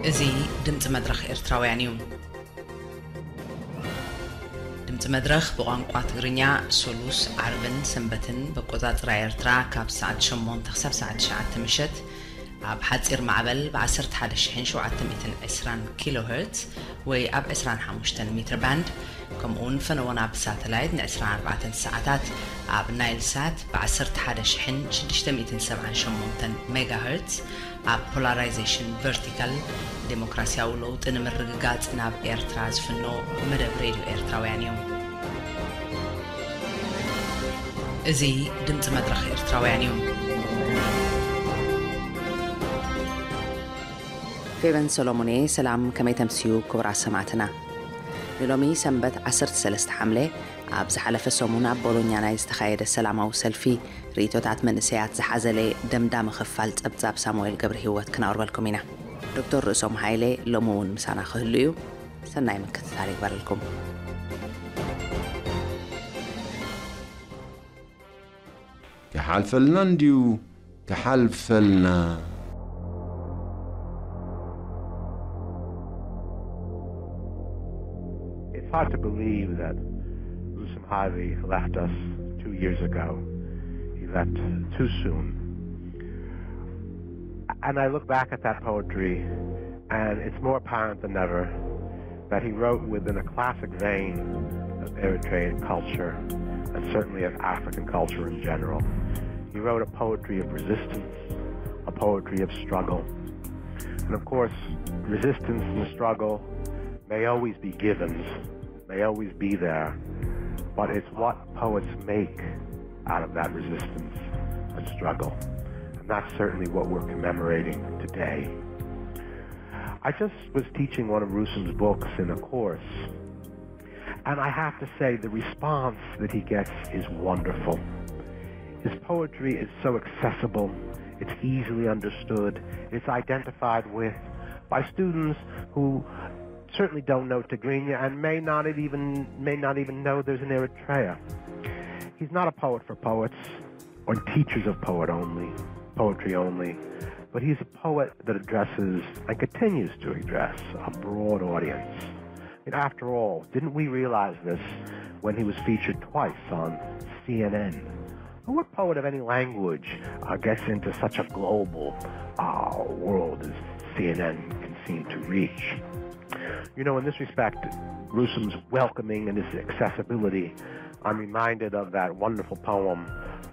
እዚ ድምፂ መድረኽ ኤርትራውያን እዩ። ድምፂ መድረኽ ብቋንቋ ትግርኛ ሰሉስ፣ ዓርብን ሰንበትን ብኣቆፃፅራ ኤርትራ ካብ ሰዓት ሸሞንተ ክሳብ ሰዓት ትሽዓተ ምሸት ኣብ ሓፂር ማዕበል ብ ዓሰርተ ሓደ ሺሕን ሸውዓተ ሚእትን ዕስራን ኪሎ ሄርትዝ ወይ ኣብ ዕስራን ሓሙሽተን ሜትር ባንድ፣ ከምኡ እውን ፈነወና ብሳተላይት ን ዕስራን ኣርባዕተን ሰዓታት ኣብ ናይል ሳት ብ ዓሰርተ ሓደ ሺሕን ሽዱሽተ ሚእትን ሰብዓን ሸሞንተን ሜጋ ሄርትዝ ኣብ ፖላራይዜሽን ቨርቲካል፣ ዴሞክራሲያዊ ለውጢ ንምርግጋጽ ናብ ኤርትራ ዝፍኖ መደብ ሬድዮ ኤርትራውያን እዩ። እዚ ድምጺ መድረኽ ኤርትራውያን እዩ። ፌበን ሰሎሞን እየ። ሰላም፣ ከመይ ተምስዩ ክቡራት ሰማዕትና? ንሎሚ ሰንበት ዓሰርተ ሰለስተ ሓምለ ኣብ ዝሓለፈ ሰሙን ኣብ ቦሎኛ ናይ ዝተኻየደ ሰላማዊ ሰልፊ ርእይቶታት መንእሰያት ዝሓዘለ ደምዳሚ ክፋል ጸብጻብ ሳሙኤል ገብረ ህይወት ክነቕርበልኩም ኢና። ዶክተር ርእሶም ሃይለ ሎሚ እውን ምሳና ክህሉ እዩ። ሰናይ ምክትታል ይግበረልኩም። ክሓልፈልና እንድዩ ክሓልፈልና። It's hard to believe that Rusum Harvey left us two years ago. He left too soon. And I look back at that poetry, and it's more apparent than ever that he wrote within a classic vein of Eritrean culture, and certainly of African culture in general. He wrote a poetry of resistance, a poetry of struggle. And of course, resistance and struggle may always be givens, may always be there, but it's what poets make out of that resistance and struggle. And that's certainly what we're commemorating today. I just was teaching one of Rusum's books in a course, and I have to say the response that he gets is wonderful. His poetry is so accessible, it's easily understood, it's identified with by students who certainly don't know Tigrinya and may not even may not even know there's an Eritrea. He's not a poet for poets or teachers of poet only, poetry only, but he's a poet that addresses and continues to address a broad audience. I mean, after all, didn't we realize this when he was featured twice on C N N? What poet of any language uh, gets into such a global uh, world as C N N can seem to reach? You know, in this respect, Rusum's welcoming and his accessibility, I'm reminded of that wonderful poem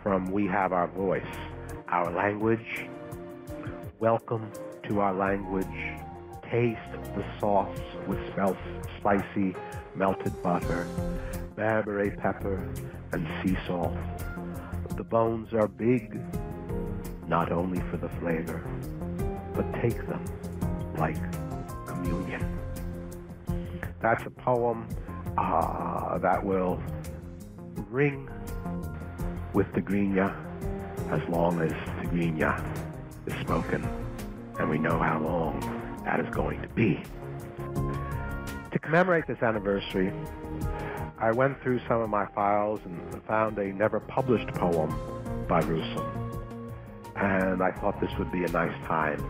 from We Have Our Voice, Our Language. Welcome to our language. Taste the sauce with spel- spicy melted butter, Berbere pepper, and sea salt. The bones are big, not only for the flavor, but take them like communion. That's a poem uh, that will ring with Tigrinya as long as Tigrinya is spoken, and we know how long that is going to be. To commemorate this anniversary, I went through some of my files and found a never published poem by Rusum. And I thought this would be a nice time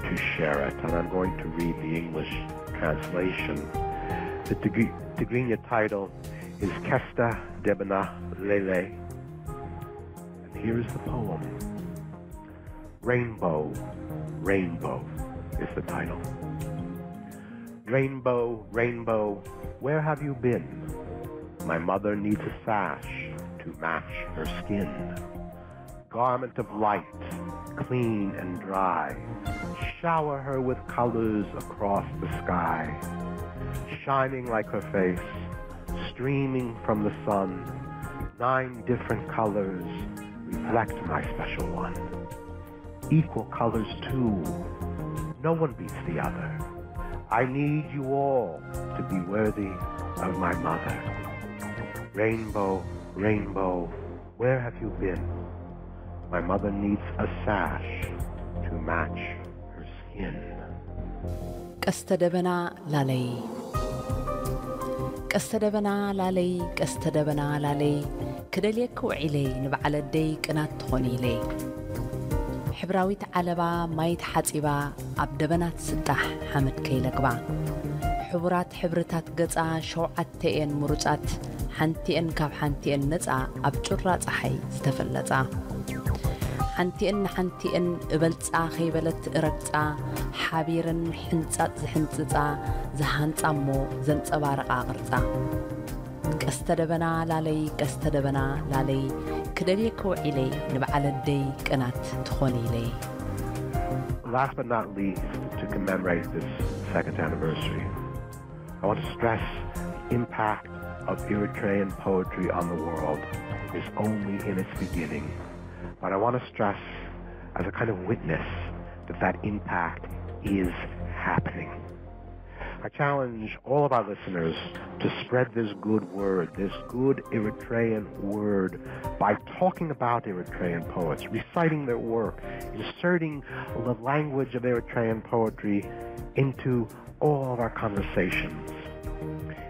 to share it. And I'm going to read the English translation. The Tig- Tigrinya title is Kesta Debena Lele. And here is the poem. Rainbow, Rainbow is the title. Rainbow, Rainbow, where have you been? My mother needs a sash to match her skin. Garment of light, clean and dry. Shower her with colors across the sky. Shining like her face, streaming from the sun, nine different colors reflect my special one. Equal colors too. No one beats the other. I need you all to be worthy of my mother. Rainbow, rainbow, where have you been? My mother needs a sash to match her skin. ቀስተ ደበና ላለይ ቀስተ ደበና ላለይ ቀስተ ደበና ላለይ ክደልየኪ ውዒለይ ንበዓል ኣደይ ቅናት ትኾኒ ኢለይ ሕብራዊት ዓለባ ማይ ተሓጺባ ኣብ ደበና ትስጣሕ ሓመድ ከይለግባ። ሕቡራት ሕብርታት ገጻ ሸውዓተ እየን ምሩጻት፣ ሓንቲአን ካብ ሓንቲአን ነጻ ኣብ ጩራ ጸሓይ ዝተፈለጻ። ሓንቲአን ንሓንቲአን እበልጻ ከይበለት ረግጻ፣ ሓቢረን ሕንጻጽ ዝሕንጽጻ፣ ዝሃንጻ እሞ ዘንጸባርቓ ቅርጻ። ቀስተ ደበና ላለይ፣ ቀስተ ደበና ላለይ፣ ክደልየኪ ውዒለይ ንበዓል ኣደይ ቅናት ትኾኒ ኢለይ። Last but not least, to commemorate this second anniversary, I want to stress the impact of Eritrean poetry on the world is only in its beginning. But I want to stress, as a kind of witness, that that impact is happening. I challenge all of our listeners to spread this good word, this good Eritrean word, by talking about Eritrean poets, reciting their work, inserting the language of Eritrean poetry into all of our conversations.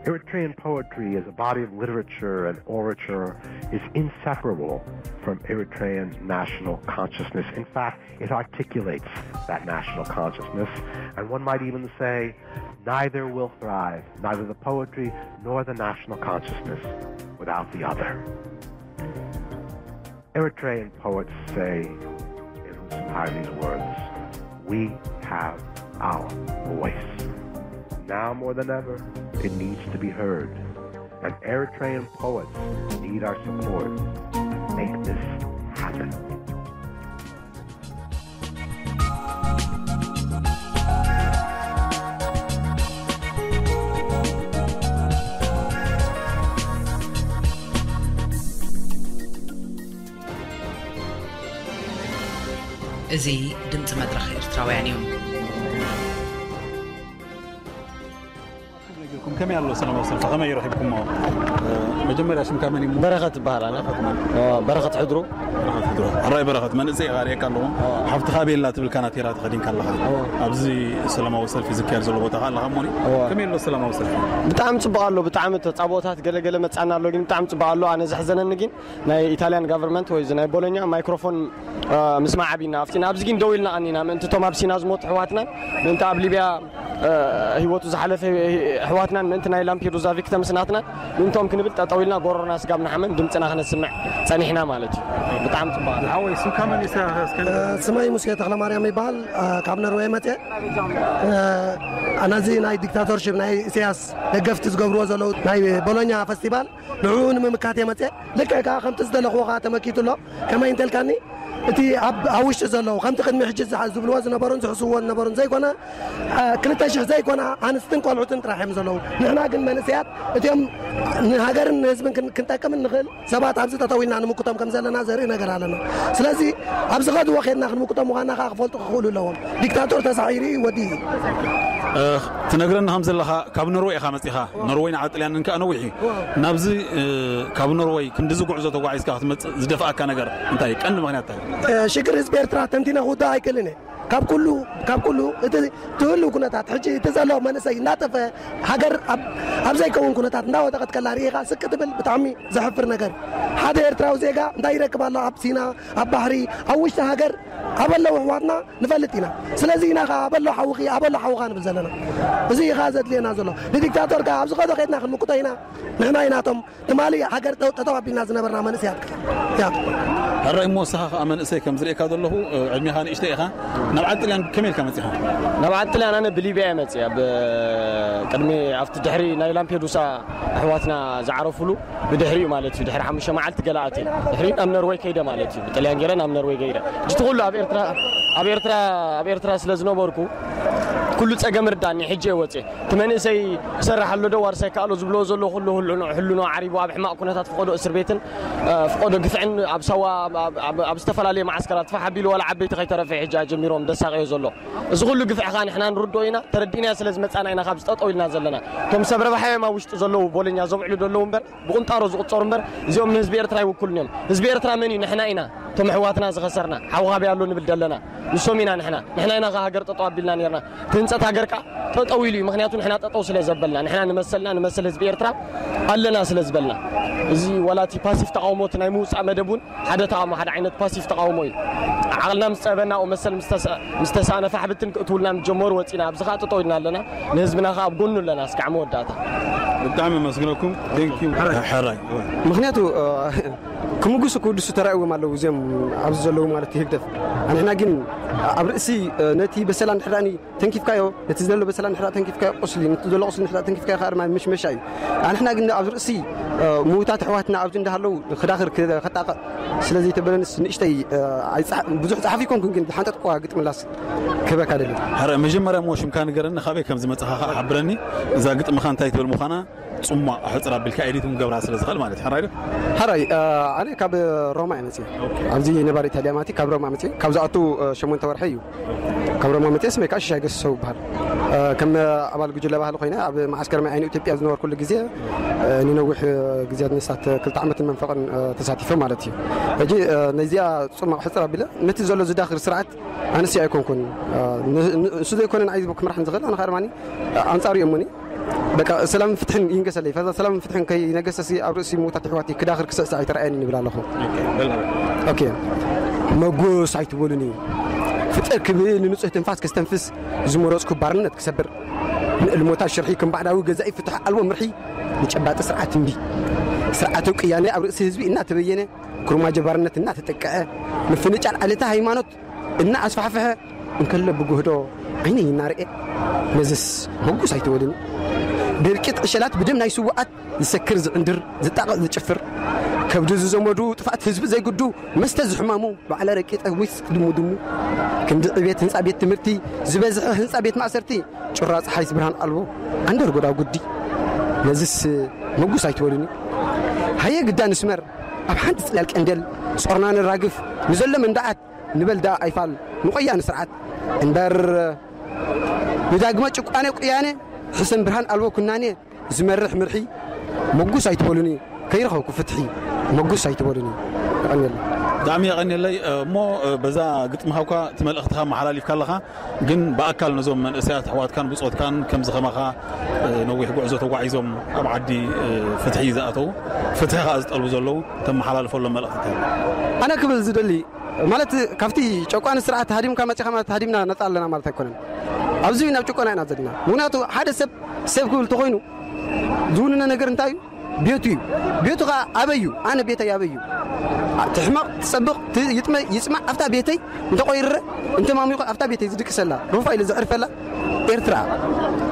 Eritrean poetry as a body of literature and orature is inseparable from Eritrean national consciousness. In fact, it articulates that national consciousness, and one might even say neither will thrive, neither the poetry nor the national consciousness, without the other. Eritrean poets say, in Haile Selassie's words, "We have our voice." Now more than ever, it needs to be heard. And Eritrean poets need our support to make this happen. እዚ ድምፂ መድረኽ ኤርትራውያን እዩ። ከመይ ኣሎ ሰላማዊ ሰልፊ? ከመይ ረኺብኩሞ? መጀመርያ ሽምካ መን እዩ? በረኸት ይበሃል። ኣነ በረኸት ሕድሩ። በረኸት ሕድሩ። ሕራይ በረኸት፣ መንእሰይ ኢኻ፣ ርእየካ ኣለኹ። ሓፍትኻ ቤላ ትብል ካናቴራ ተኸዲንካ ኣለኻ። ኣብዚ ሰላማዊ ሰልፊ ዝካየድ ዘሎ ቦታ ኣለኻ እሞ፣ ከመይ ኣሎ ሰላማዊ ሰልፊ? ብጣዕሚ ጽቡቕ ኣሎ። ብጣዕሚ ተጻብኦታት ገለ ገለ መጻና ኣሎ፣ ግን ብጣዕሚ ጽቡቕ ኣሎ። ኣነ ዘሕዘነኒ ግን ናይ ኢታልያን ጋቨርመንት ወይ እዚ ናይ ቦሎኛ ማይክሮፎን ምስማዕ ኣቢና ኣብቲ ኣብዚ ግን ደው ኢልና ቀኒና ምእንቲ እቶም ኣብ ሲና ዝሞቱ ኣሕዋትናን ምእንቲ ኣብ ሊብያ ህይወቱ ዝሓለፈ ኣሕዋትናን ምእንቲ ናይ ላምፔዱዛ ቪክተምስ ናትናን ምእንቶም ክንብል ጠጠው ኢልና ጎሮሮና ስጋብ ንሓመን ድምፅና ክነስምዕ ፀኒሕና ማለት እዩ። ብጣዕሚ ፅቡቅ። ዝሓወይ ስምካ መን እዩ? እስከ ስመይ ሙሴ ተኽለማርያም ይበሃል። ካብ ነርወይ መፅየ። ነዚ ናይ ዲክታቶርሽፕ ናይ ኢሳያስ ደገፍቲ ዝገብርዎ ዘለዉ ናይ ቦሎኛ ፈስቲቫል ንዕኡ ንምምካት እየ መፅየ። ልክዕ ከዓ ከምቲ ዝደለኽዎ ከዓ ተመኪቱ ኣሎ። ከመይ እንተልካኒ እቲ ኣብ ኣብ ውሽጢ ዘለዉ ከምቲ ቅድሚ ሕጂ ዝሓ- ዝብልዎ ዝነበሩን ዝሕስዎ ዝነበሩን ዘይኮነ አ፣ ክልተ ሽሕ ዘይኮና ኣንስትን ቆልዑትን ጥራሕ እዮም ዘለዉ። ንሕና ግን መንእሰያት እቲኦም ንሃገርን ንህዝብን ክን- ክንጠቅምን ንኽእል ሰባት ኣብዚ ጠጠው ኢልና ንምክቶም ከም ዘለና ዘርኢ ነገር ኣለና። ስለዚ ኣብ ዝኸድዎ ኬድና ክንምክቶም ምዃንና ከዓ ክፈልጡ ክኽእሉ ኣለዎም። ዲክታቶር ተሳዒሩ እዩ ወዲኡ እዩ። ትነግረኒ ከም ዘለኻ ካብ ኖርወይ ኢኻ መፂኻ። ኖርወይ ንዓዲ ጥልያን እንከኣ ነዊሕ እዩ። ናብዚ ካብ ኖርወይ ክንድዚ ጉዕዞ ተጓዒዝካ ክትመፅእ ዝደፍኣካ ነገር እንታይ እዩ? ቀንዲ ምኽንያት እንታይ እዩ? ሽግር ህዝቢ ኤርትራ ተንቲነ ክውዳእ ኣይክእልን እየ። ካብ ኩሉ ካብ ኩሉ እቲ ትህሉ ኩነታት ሕጂ እቲ ዘሎ መንእሰይ እናጠፈ ሃገር ኣብ ዘይከውን ኩነታት እንዳወደቐት ከላ ርኢኻ ስቅ ትብል ብጣዕሚ ዘሕፍር ነገር። ሓደ ኤርትራዊ ዜጋ እንታይ ይረክብ ኣሎ ኣብ ሲና ኣብ ባሕሪ ኣብ ውሽጢ ሃገር ኣበለው ኣሕዋትና ንፈልጥ ኢና። ስለዚ ኢና ከዓ ኣበሎ ሓውኺ ኣበሎ ሓውኻ ንብል ዘለና። እዚ እዩ ከዓ ዘድልየና ዘሎ። ንዲክታቶር ከዓ ኣብ ዝኸዶ ከድና ክንምክቶ ኢና። ንሕና ኢና እቶም ትማሊ ሃገር ጠጠው ኣቢልና ዝነበርና መንእሰያት። ሕራይ እሞ ንስኻ ከዓ መንእሰይ ከም ዝርእየካ ዘለኹ ዕድሜኻ ንእሽተይ ኢኻ። ናብ ዓዲ ጥልያን ከመይ ኢልካ መፂኻ? ናብ ዓዲ ጥልያን ኣነ ብሊብያ እየ መፅእ። ኣብ ቅድሚ ኣብቲ ድሕሪ ናይ ላምፔዱሳ ኣሕዋትና ዝዓረፉሉ ብድሕሪኡ ማለት እዩ ድሕሪ ሓሙሽተ መዓልቲ ገለ ኣትየ ድሕሪኡ ናብ ነርወይ ከይደ ማለት እዩ ብጥልያን ገይረ ናብ ነርወይ ገይረ እቲ ኩሉ ኣብ ኤርትራ ኣብ ኤርትራ ኣብ ኤርትራ ስለ ዝነበርኩ ኩሉ ፀገም ርዳኒ ሕጂ እየ ወፅየ እቲ መንእሰይ ይሰርሕ ኣሎ ዶ ዋርሳይ ከኣሎ ዝብልዎ ዘሎ ኩሉ ህልኖ ዓሪቡ ኣብ ሕማቕ ኩነታት ፍቆዶ እስር ቤትን ፍቆዶ ግፍዕን ኣብ ሳዋ ኣብ ዝተፈላለዩ መዓስከራት ፋሕ ኣቢሉ ዋላ ዓበይቲ ከይተረፈ ሕጂ ኣጀሚሮም ደሳቀዮ ዘሎ እዚ ኩሉ ግፍዒ ከዓ ንሕና ንርድኦ ኢና ተረዲእናዮ ስለ ዝመፃና ኢና ካብዚ ጠጠው ኢልና ዘለና እቶም ሰብ ረብሓ እዮም ኣብ ውሽጢ ዘለዉ ቦለኛ ዘብዕሉ ዘለዉ እምበር ብቁንጣሮ ዝቁፀሩ እምበር እዚኦም ንህዝቢ ኤርትራ ይውክሉን እዮም ህዝቢ ኤርትራ መን እዩ ንሕና ኢና እቶም ኣሕዋትና ዝኸሰርና ሓውኻቢ ኣሎ ንብል ደለና ንሶም ኢና። ንሕና ንሕና ኢና ሃገር ጠጠው ኣቢልና ነርና። እቲ ህንፀት ሃገር ከዓ ጠጠው ኢሉ እዩ። ምክንያቱ ንሕና ጠጠው ስለ ዘበልና፣ ንሕና ንመሰልና፣ ንመሰል ህዝቢ ኤርትራ ኣለና ስለ ዝበልና፣ እዚ ዋላ እቲ ፓሲፍ ተቃውሞ እቲ ናይ ምውፃእ መደብ እውን ሓደ ተቃውሞ፣ ሓደ ዓይነት ፓሲፍ ተቃውሞ እዩ። ዓቕልና ምስ ፀበና፣ ኣብኡ መሰል ምስ ተሰ- ምስ ተሳእነ፣ ፋሕብትን ክእትውልና ምስ ጀመሩ ወፂና። ኣብዚ ከዓ ጠጠው ኢልና ኣለና። ንህዝብና ከዓ ኣብ ጎኑ ኣለና። እስካዕ መወዳእታ። ብጣዕሚ ኣመስግነኩም። ቴንኪዩ። ሕራይ። ምክንያቱ ክምጉሱ ክውድሱ ተራእዎም ኣለዉ እዚኦም ኣብዚ ዘለዉ ማለት ህግደፍ። ኣንሕና ግን ኣብ ርእሲ ነቲ በሰላ እንድሕር ተንኪፍካዮ፣ ነቲ ዘሎ በሰላ እንድሕር ተንኪፍካዮ ቁስሊ፣ ነቲ ዘሎ ቁስሊ እንድሕር ተንኪፍካዮ ከዓ ድማ ምሽመሻ እዩ። ኣንሕና ግን ኣብ ርእሲ ምውታት ኣሕዋትና ኣብዚ እንዳሃለዉ ክዳኽር ከጣቕዕ ስለ ዘይተበለንስ ንእሽተይ ብዙሕ ጸሓፊ ኮንኩን ግን ዝሓንጠጥኩዋ ግጥምላስ ክህበካ ደሊ። ሕረ መጀመርያ እሞ ሽምካ ንገረኒ፣ ካበይ ከም ዝመጻኻ ኸዓ ሓብረኒ። እዛ ግጥምኻ እንታይ ትብል ምዃና ጽሟቕ ኣሕጽር ኣቢልካ ኤዲት እውን ክገብራ ስለ ዝኽእል ማለት እዩ። ሕራይ ዶ? ሕራይ ኣነ ካብ ሮማ እየ መጽየ። ኣብዚ ነባር ኢታልያ ማለት ካብ ሮማ መጽየ። ካብ ዝኣቱ ሸሞንተ ወርሒ እዩ። ካብ ሮማ መጽየ። ስመይ ከዓ ሽሻይ ገሰሰው ይበሃል። ከም ኣባል ጉጅለ ባህሊ ኮይነ ኣብ መዓስከር ማይ ዓይኒ ኢትዮጵያ ዝነበርኩሉ ግዜ ንነዊሕ ግዜ ንሳት ክልተ ዓመትን መንፈቕን ተሳቲፈ ማለት እዩ። ሕጂ ነዚኣ ጽሟቕ ሕጽር ኣቢለ ነቲ ዘሎ ዝዳኽር ስርዓት ኣነስ ኣይኮንኩን። ንሱ ዘይኮነ ንዓይ ክምራሕ ዝኽእል ኣነ ድማ ኣንጻሩ እየ እሞኒ በቃ ሰላምን ፍትሕን ይንገሰለይ። ፈዛ ሰላምን ፍትሕን ከይነገሰሲ ኣብ ርእሲ ምውታት ኣሕዋተይ ክዳኽር ክስዕስዕ ኣይተራእየኒ ንብል ኣለኹ። ኦኬ መጎስ ኣይትበሉኒ። ፍጠር ክብል ንንጹህ ትንፋስ ከስተንፍስ ዝመረጽኩ ባርነት ክሰብር ንእልሞታት ሽርሒ ከም ባዕዳዊ ገዛኢ ፍትሒ ኣልቦ ምርሒ ንጨባጢ ስርዓት እምቢ። ስርዓቱ ቅያኔ ኣብ ርእሲ ህዝቢ እናተበየነ ኩርማጀ ባርነት እናተጠቅዐ ምፍንጫል ዓሌታ ሃይማኖት እናኣስፋሕፍሐ እንከሎ ብጉህዶ ዓይነይ እናርኤ ነዝስ መጉስ ኣይትበሉኒ። ብህልቂት ዕሸላት ብደም ናይ ስውኣት ዝሰክር ዝዕንድር ዝጣቕዕ ዝጭፍር ከብዱ ዝዘመዱ ጥፍኣት ህዝቢ ዘይግዱ መስተ ዝሕማሙ ባዕለ ረቂጠ ዊስ ድሙ ድሙ ክንዲ ዕቤት ህንፃ ቤት ትምህርቲ ዝበዝሐ ህንፃ ቤት ማእሰርቲ ጩራ ፀሓይስ ብርሃን ኣልቦ ኣንደር ጎዳ ጉዲ ነዝስ መጉስ ኣይትበሉኒ። ሃየ ግዳ ንስመር ኣብ ሓንቲ ፅላል ቀንደል ጾርና ንራግፍ ንዘሎ መንዳዓት ንበል ደኣ ኣይፋል ንቆያኒ ስርዓት እምበር ንዳግመ ጭቋነ ቁያነ ሕሰም ብርሃን ኣልቦ ኩናኔ ዝመርሕ ምርሒ መጉስ ኣይትበሉኒ ከይረኸብኩ ፍትሒ መጉስ ኣይትበሉኒ። የቐንየልና። ብጣዕሚ የቐንየለይ። እሞ በዛ ግጥምኻ እኳ እቲ መልእኽትኻ መሓላሊፍካ ኣለኻ፣ ግን ብኣካል ነዞም መንእሰያት ኣሕዋትካን ብጾትካን ከምዚ ከማኻ ነዊሕ ጉዕዞ ተጓዒዞም ኣብ ዓዲ ፍትሒ ዝኣተው ፍትሒ ከዓ ዝጠልቡ ዘለዉ ተመሓላልፈሎም መልእኽቲ እንታይ ኣሎ? ኣነ ክብል ዝደሊ ማለት ካብቲ ጨቋኒ ስርዓት ሃዲምካ መፂኻ ማለት ሃዲምና ነፃ ኣለና ማለት ኣይኮነን። ኣብዚ ናብ ጭቆና ኢና ዘለና። ምክንያቱ ሓደ ሰብ ሰብ ክብል ተኮይኑ ዝውንነ ነገር እንታይ እዩ? ቤቱ እዩ። ቤቱ ከዓ ኣበይ እዩ? ኣነ ቤተይ ኣበይ እዩ? ትሕመቕ ትፀብቕ ይፅማዕ ኣብታ ቤተይ እንተቆይረ እንተማሚቑ ኣብታ ቤተይ ዝድቅሰላ ሩፋ ኢለ ዘዕርፈላ ኤርትራ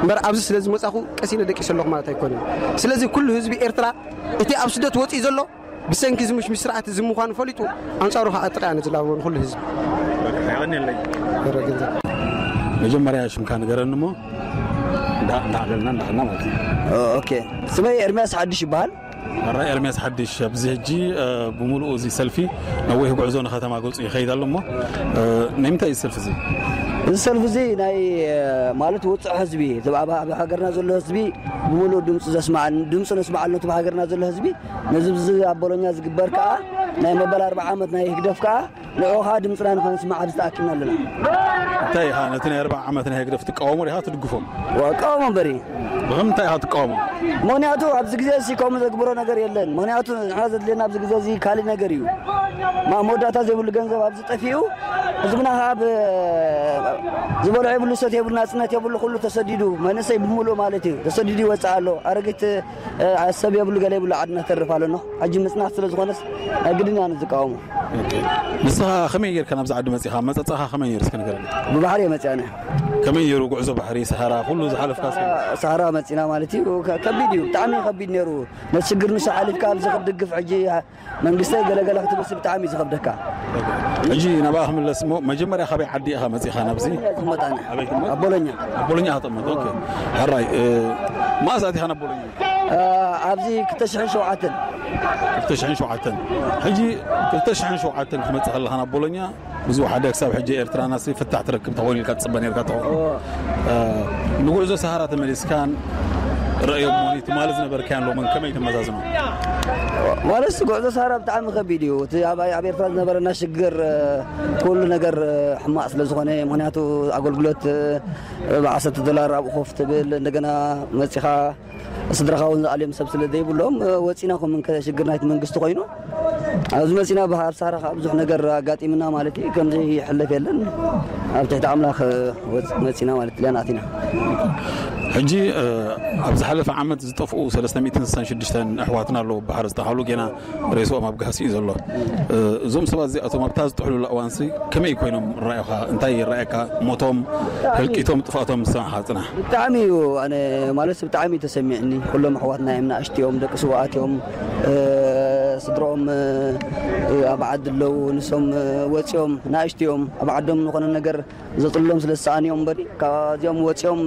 እምበር ኣብዚ ስለ ዝመፃኹ ቀሲነ ደቂሰ ኣለኹ ማለት ኣይኮነን። ስለዚ ኩሉ ህዝቢ ኤርትራ እቲ ኣብ ስደት ወፂኡ ዘሎ ብሰንኪ እዚ ምሽምሽ ስርዓት እዚ ምዃኑ ፈሊጡ ኣንጻሩ ከዓ ጥቕያ ንዝላበዎ ንኹሉ ህዝቢ። መጀመርያ ሽምካ ንገረኒ እሞ እንዳዕለልና እንዳኸና ማለት እዩ። ኦኬ ስመይ ኤርሚያስ ሓድሽ ይበሃል። ኣራ ኤርሚያስ ሓድሽ ኣብዚ ሕጂ ብምሉኡ እዚ ሰልፊ ነዊሕ ጉዕዞ ንከተማ ገፁ ይኸይድ ኣሎ እሞ ናይ ምንታይ እዩ ሰልፊ እዚ? እዚ ሰልፊ እዚ ናይ ማለት ውፅዕ ህዝቢ ኣብ ሃገርና ዘሎ ህዝቢ ብምሉእ ድምፁ ዘስማዕ ድምፁ ነስማዓሉ ነቲ ሃገርና ዘሎ ህዝቢ ነዚ ኣብዚ ኣብ ቦሎኛ ዝግበር ከዓ ናይ መበል ኣርብዓ ዓመት ናይ ህግደፍ ከዓ ንዑ ከዓ ድምፅና ንኸንስማዕ ኣብዚ ተኣኪብና ኣለና። እንታይ ኢኻ ነቲ ናይ ኣርብዓ ዓመት ናይ ህግደፍ ትቃወሞ ዲኻ ትድግፎም? እቃወሞ እምበሪ። ብኸምንታይ ኢኻ ትቃወሞ? ምኽንያቱ ኣብዚ ግዜ እዚ ከምኡ ዘግብሮ ነገር የለን። ምኽንያቱ ንሕና ዘድልየና ኣብዚ ግዜ እዚ ካሊእ ነገር እዩ። ማ መወዳእታ ዘይብሉ ገንዘብ ኣብዚ ጠፊኡ ህዝብና ከዓ ብ ዝበልዖ የብሉ ሰት የብሉ ናፅነት የብሉ ኩሉ ተሰዲዱ መንእሰይ ብምሉእ ማለት እዩ ተሰዲዱ ይወፅእ ኣሎ። ኣረጊት ሰብ የብሉ ገለ የብሉ ዓድና ተርፍ ኣለኖ። ሕጂ ምፅናሕ ስለ ዝኾነስ ናይ ግድን ኢና ንዝቃወሞ። ንስኻ ከመይ ጌርካ ናብዚ ዓዲ መፂኻ? መፀፃኻ ከመይ ነይሩ እስከ ንገረኒ። ብባሕሪ እየ መፂኣ ኣነ። ከመይ ነይሩ ጉዕዞ ባሕሪ ሰሃራ ኩሉ ዝሓለፍካ እስከ? ሰሃራ መፂና ማለት እዩ። ከ- ከቢድ እዩ፣ ብጣዕሚ ከቢድ ነይሩ። ነቲ ሽግር ንሱ ሓሊፍካ ኣብዚ ክትድግፍ ሕጂ መንግስተይ ገለገለ ክትብልሲ ብጣዕሚ እዩ ዝኸብደካ። ሕጂ ናብኣ ክምለስ እሞ መጀመርያ ካበይ ዓዲ ኢኻ መፂኻ ናብዚ? ዝመጣና ኣበይ ትመ- ኣብ ቦሎኛ። ኣብ ቦሎኛ ኢኻ ትቕመጥ። ኦኬ። ሕራይ እ፣ መኣስ ኣቲኻ ናብ ቦሎኛ? ኣብዚ ክልተ ሽሕን ሸውዓተን። ክልተ ሽሕን ሸውዓተን። ሕጂ ክልተ ሽሕን ሸውዓተን ክትመጽእ ከለኻ ናብ ቦሎኛ ብዙሕ ሓደ ክሳብ ሕጂ ኤርትራናሲ ፍታሕ ትረክብ ተኾይኑ ኢልካ ትጽበ ነርካ ተኾ ንጉዕዞ ሰሃራ ተመሊስካን ረእዮሞኒ ትማሊ ዝነበርካያን ሎምን ከመይ ተመዛዝኖ? ማለት ጉዕዞ ሳራ ብጣዕሚ ከቢድ እዩ። እቲ ኣብ ኣብ ኤርትራ ዝነበረና ሽግር ኩሉ ነገር ሕማቕ ስለ ዝኾነ፣ ምኽንያቱ ኣገልግሎት ብዓሰርተ ዶላር ኣብኡ ኮፍ ትብል፣ እንደገና መጺኻ ስድራኻ እውን ዝኣልዮም ሰብ ስለ ዘይብሎም፣ ወጺና ከም እንከ ሽግር ናይቲ መንግስቲ ኮይኑ ኣብዚ መጺና ብሃብ ሳራ ከዓ ብዙሕ ነገር ኣጋጢምና ማለት እዩ። ከምዚ ይሕለፍ የለን፣ ኣብ ትሕቲ ኣምላኽ መጺና ማለት እያ ኣቲና። ሕጂ ኣብ ዝሓለፈ ዓመት ዝጠፍኡ ሰለስተ ሚእትን ስሳን ሽዱሽተን ኣሕዋትና ኣለዉ፣ ባሕሪ ዝተሓሉ፣ ጌና ሬስኦም ኣብ ጋህሲ እዩ ዘሎ። እዞም ሰባት እዚኣቶም ኣብታ ዝጥሕሉላ እዋንሲ ከመይ ኮይኖም ረኣዩኻ? እንታይ ይረኣየካ? ሞቶም፣ ህልቂቶም፣ ጥፍኣቶም ዝሰማዕካ ጽናሕ። ብጣዕሚ እዩ፣ ኣነ ማለት ብጣዕሚ እዩ ተሰሚዕኒ። ኩሎም ኣሕዋትና እዮም፣ ንኣሽቱ እዮም፣ ደቂ ስውኣት እዮም። ስድሮኦም ኣብ ዓዲ ኣለዉ፣ ንሶም ወፂኦም፣ ንኣሽቱ እዮም፣ ኣብ ዓዶም ዝኾነ ነገር ዘፅልሎም ስለ ዝሰኣኑ እዮም እምበሪ ካብዚኦም ወፂኦም፣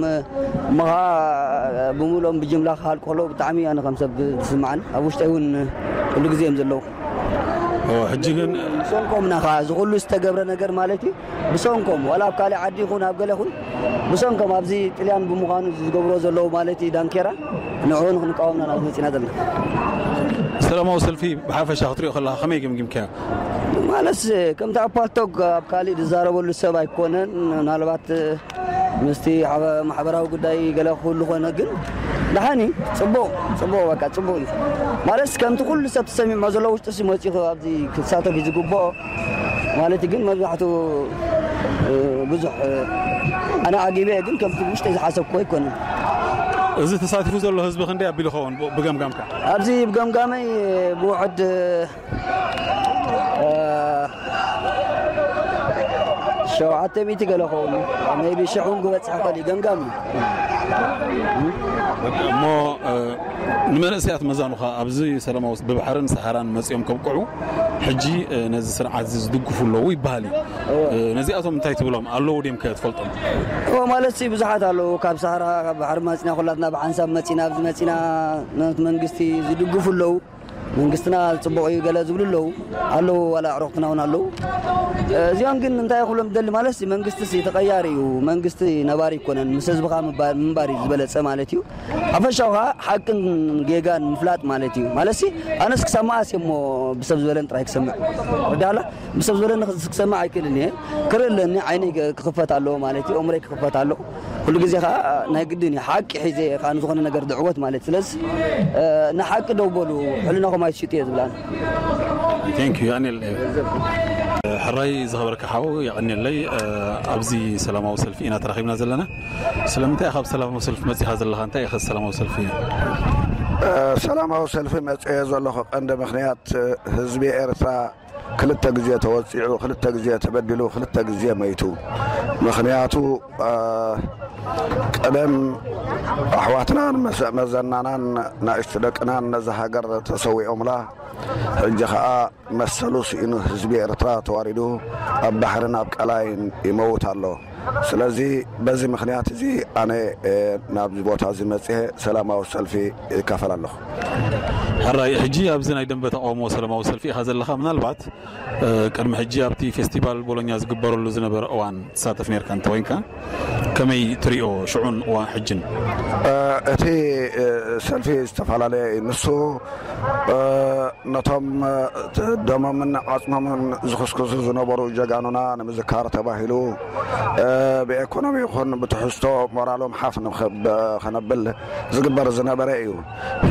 እሞ ከዓ ብምሉኦም ብጅምላ ክሃልቁ ከለዉ ብጣዕሚ ኣነ ከም ሰብ ዝስማዓኒ። ኣብ ውሽጠይ እውን ኩሉ ግዜ እዮም ዘለዉ። ሕጂ ግን ብሰንኮም ኢና ከዓ እዚ ኩሉ ዝተገብረ ነገር ማለት እዩ። ብሰንኮም ዋላ ኣብ ካሊእ ዓዲ ይኹን ኣብ ገለ ይኹን ብሰንኮም ኣብዚ ጥልያን ብምዃኑ ዝገብሮ ዘለዉ ማለት እዩ ዳንኬራ፣ ንዕኡ ንክንቃወምና ናብ መፂና ዘለና። ሰላማዊ ሰልፊ ብሓፈሻ ክትሪኦ ከለካ ከመይ ገምጊምካዮ? ማለት ከምቲ ኣብ ፓልቶክ ኣብ ካሊእ ዝዛረበሉ ሰብ ኣይኮነን። ምናልባት ምስቲ ሓበ- ማሕበራዊ ጉዳይ ገለ ክህሉ ኮነ፣ ግን ደሓኒ ጽቡቕ ጽቡቕ በቃ ጽቡቕ እዩ። ማለት ከምቲ ኩሉ ሰብ ተሰሚዕሞ ዘሎ ውሽጢ ሲ መጺኡ ኣብዚ ክሳተፍ እዩ ዝግብኦ ማለት እዩ። ግን መብዛሕትኡ ብዙሕ ኣነ ዓጊበ፣ ግን ከምቲ ውሽጢ ዝሓሰብኩ ኣይኮነን። እዚ ተሳቲፉ ዘሎ ህዝቢ ክንደይ ኣቢሉ ኸውን ብ- ብገምጋምካ? ኣብዚ ብገምጋመይ ብውሕድ ሸውዓተ ሚእቲ ገለ ኸውን፣ maybe ሽሕ እውን ክበጽሕ ይኽእል እዩ። ገምጋም እዩ። እሞ ንመንእሰያት መዛኑኻ ኣብዚ ሰላማዊ ብባሕርን ሰሃራን መጺኦም ከብቅዑ ሕጂ ነዚ ስርዓት እዚ ዝድግፉ ኣለዉ ይበሃል እዩ። ነዚኣቶም እንታይ ትብሎም ኣለዉ ድዮም ከ ትፈልጦም? እዎ ማለት ሲ ብዙሓት ኣለዉ፣ ካብ ሰሃራ ካብ ባሕሪ መጺና ኩላትና ብሓንሳብ መጺና ኣብዚ መጺና ነቲ መንግስቲ ዝድግፉ ኣለዉ። መንግስትና ጽቡቕ እዩ ገለ ዝብሉ ኣለዉ፣ ኣለዉ ዋላ ኣዕሩኽትና እውን ኣለዉ። እዚኦም ግን እንታይ ክብሎም ደሊ ማለት መንግስቲ ሲ ተቐያሪ እዩ፣ መንግስቲ ነባሪ ኣይኮነን፣ ምስ ህዝብኻ ምንባር እዩ ዝበለጸ ማለት እዩ። ሓፈሻው ከዓ ሓቅን ጌጋን ምፍላጥ ማለት እዩ። ማለት ሲ ኣነስ ክሰማዓ ሲ እሞ ብሰብ ዝበለን ጥራይ ክሰምዕ ርዳላ ብሰብ ዝበለኒ ክሰምዕ ኣይክእልን እየ። ክርኢ ኣለኒ ዓይነይ ክኽፈት ኣለዎ ማለት እዩ፣ ኣእምሮይ ክኽፈት ኣለዎ። ኩሉ ግዜ ከዓ ናይ ግድን እዩ ሓቂ ሒዘ ከዓ ንዝኾነ ነገር ዝዕወት ማለት እዩ። ስለዚ ንሓቂ ደው በሉ፣ ሕልናኹም ኣይትሽጡ እየ ዝብላን። Thank you የቐንየለይ። ሕራይ ዝኸበርካ ሓው የቐንየለይ። ኣብዚ ሰላማዊ ሰልፊ ኢና ተራኺብና ዘለና። ስለምንታይ ኢኻ ኣብ ሰላማዊ ሰልፊ መጺኻ ዘለኻ? እንታይ ኢኻ ሰላማዊ ሰልፊ? ሰላማዊ ሰልፊ መጽኤ ዘለኹ ቀንዲ ምኽንያት ህዝቢ ኤርትራ ክልተ ግዜ ተወጺዑ፣ ክልተ ግዜ ተበዲሉ፣ ክልተ ግዜ መይቱ። ምኽንያቱ ቀደም ኣሕዋትናን መዘናናን ናእሽቱ ደቅናን ነዛ ሃገር ተሰዊኦምላ። ሕጂ ኸኣ መሰሉ ስኢኑ ህዝቢ ኤርትራ ተዋሪዱ ኣብ ባሕርን ኣብ ቀላይን ይመውት ኣሎ። ስለዚ በዚ ምኽንያት እዚ ኣነ ናብዚ ቦታ እዚ መጽኤ ሰላማዊ ሰልፊ ይካፈል ኣለኹ። ሕራይ ሕጂ ኣብዚ ናይ ደንበ ተቃውሞ ሰላማዊ ሰልፊ ኢኻ ዘለኻ። ምናልባት ቅድሚ ሕጂ ኣብቲ ፌስቲቫል ቦሎኛ ዝግበረሉ ዝነበረ እዋን ትሳተፍ ነርካ እንተኮይንካ ከመይ ትሪኦ ሽዑን እዋን ሕጅን? እቲ ሰልፊ ዝተፈላለየ እዩ። ንሱ ነቶም ደሞምን ዓጽሞምን ዝኽስክሱ ዝነበሩ ጀጋኑና ንምዝካር ተባሂሉ ብኤኮኖሚ ይኹን ብትሕዝቶ ሞራሎም ሓፍ ከነብል ዝግበር ዝነበረ እዩ።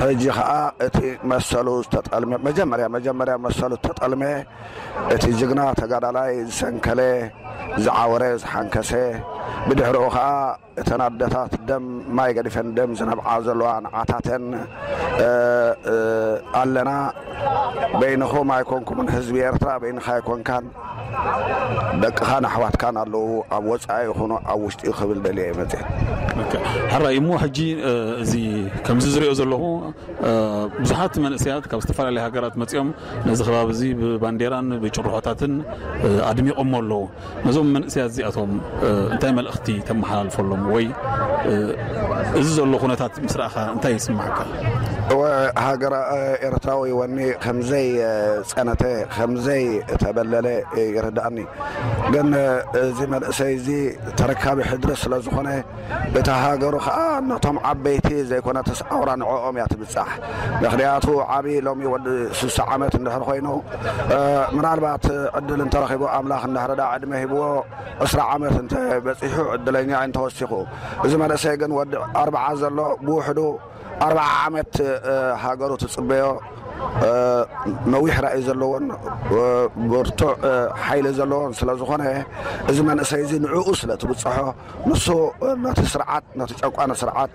ሕጂ ኸኣ እቲ መሰሉ ዝተጠልመ መጀመርያ መጀመርያ መሰሉ ዝተጠልመ እቲ ጅግና ተጋዳላይ ዝሰንከለ ዝዓወረ ዝሓንከሰ ብድሕሪኡ ኸኣ እተን ኣደታት ደም ማይ ገዲፈን ደም ዝነብዓ ዘለዋ ንዓታተን ኣለና። በይንኹም ኣይኮንኩምን ህዝቢ ኤርትራ በይንኻ ኣይኮንካን ደቅኻን ኣሕዋትካን ኣለዉ ኣብ ወፃኢ ይኹኑ ኣብ ውሽጢ ክብል ደልየ መፅእ። ሕራይ እሞ ሕጂ እዚ ከምዚ ዝሪኦ ዘለኹ ብዙሓት መንእሰያት ካብ ዝተፈላለዩ ሃገራት መፂኦም ነዚ ከባቢ እዚ ብባንዴራን ብጭርሖታትን ኣድሚቖሞ ኣለዉ። ነዞም መንእሰያት እዚኣቶም እንታይ መልእኽቲ ተመሓላልፈሎም ወይ እዚ ዘሎ ኩነታት ምስ ረኣኻ እንታይ ይስማዓካ? ሃገረ ኤርትራዊ ወኒ ከምዘይ ጸነተ፣ ከምዘይ ተበለለ ይርዳእኒ። ግን እዚ መንእሰይ እዚ ተረካቢ ሕድሪ ስለ ዝኾነ፣ እታ ሃገሩ ከኣ ነቶም ዓበይቲ ዘይኮነትስ ኣውራ ንዕኦም እያ ትብጻሕ። ምኽንያቱ ዓቢ ሎሚ ወዲ ስሳ ዓመት እንድሕር ኮይኑ፣ ምናልባት ዕድል እንተረኺቡ ኣምላኽ እንድሕር ዳ ዕድመ ሂብዎ ዕስራ ዓመት እንተ በጺሑ ዕድለኛ እንተወሲኹ። እዚ መንእሰይ ግን ወዲ ኣርብዓ ዘሎ ብውሕዱ ኣርብዓ ዓመት ሃገሩ ትጽበዮ፣ ነዊሕ ራእይ ዘለዎን ብርቱዕ ሓይሊ ዘለዎን ስለ ዝኾነ፣ እዚ መንእሰይ እዚ ንዕኡ ስለ ትብጽሖ፣ ንሱ ነቲ ስርዓት፣ ነቲ ጨቋኒ ስርዓት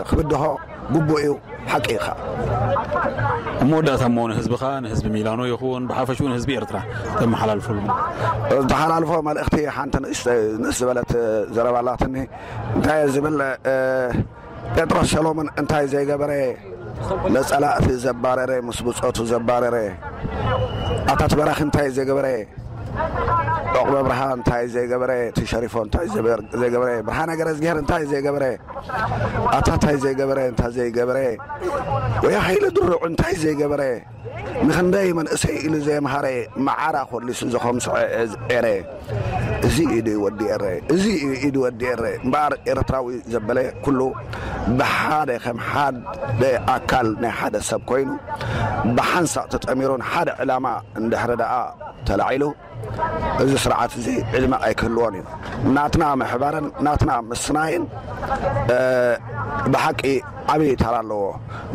ክብድሆ ግቡእ እዩ። ሓቂ እዩ ኸኣ። ኣብ መወዳእታ እሞ ንህዝብኻ፣ ንህዝቢ ሚላኖ ይኹን ብሓፈሽኡ ንህዝቢ ኤርትራ ተመሓላልፈሉ። ዝተሓላልፎ መልእኽቲ ሓንቲ ንእስ ዝበለት ዘረባ ኣላትኒ። እንታይ እየ ዝብል? ጴጥሮስ ሰሎሞን እንታይ ዘይገበረ? ነጸላእቲ ዘባረረ፣ ምስ ብጾቱ ዘባረረ። ኣታት በራኺ እንታይ ዘይገበረ? ዑቕበ ብርሃ እንታይ ዘይገበረ? ትሸሪፎ እንታይ ዘይገበረ? ብርሃነ ገረዝግሄር እንታይ ዘይገበረ? ኣታታይ ዘይገበረ እንታይ ዘይገበረ? ወይ ሃይለ ድሩዕ እንታይ ዘይገበረ? ንኽንደይ መንእሰይ ኢሉ ዘየምሃረ መዓራ ኮሊሱ ዘኸምስዐ ኤረ። እዚ ኢዱ ወዲ ኤረ፣ እዚ ኢዱ ወዲ ኤረ እምበኣር ኤርትራዊ ዘበለ ኩሉ ብሓደ ከም ሓደ ኣካል ናይ ሓደ ሰብ ኮይኑ ብሓንሳእ ተጠሚሩን ሓደ ዕላማ እንድሕሪ ደኣ ተላዒሉ፣ እዚ ስርዓት እዚ ዕድመ ኣይክህልዎን እዩ። ናትና ምሕባርን ናትና ምስናይን ብሓቂ ዓብዪ ተራ ኣለዎ።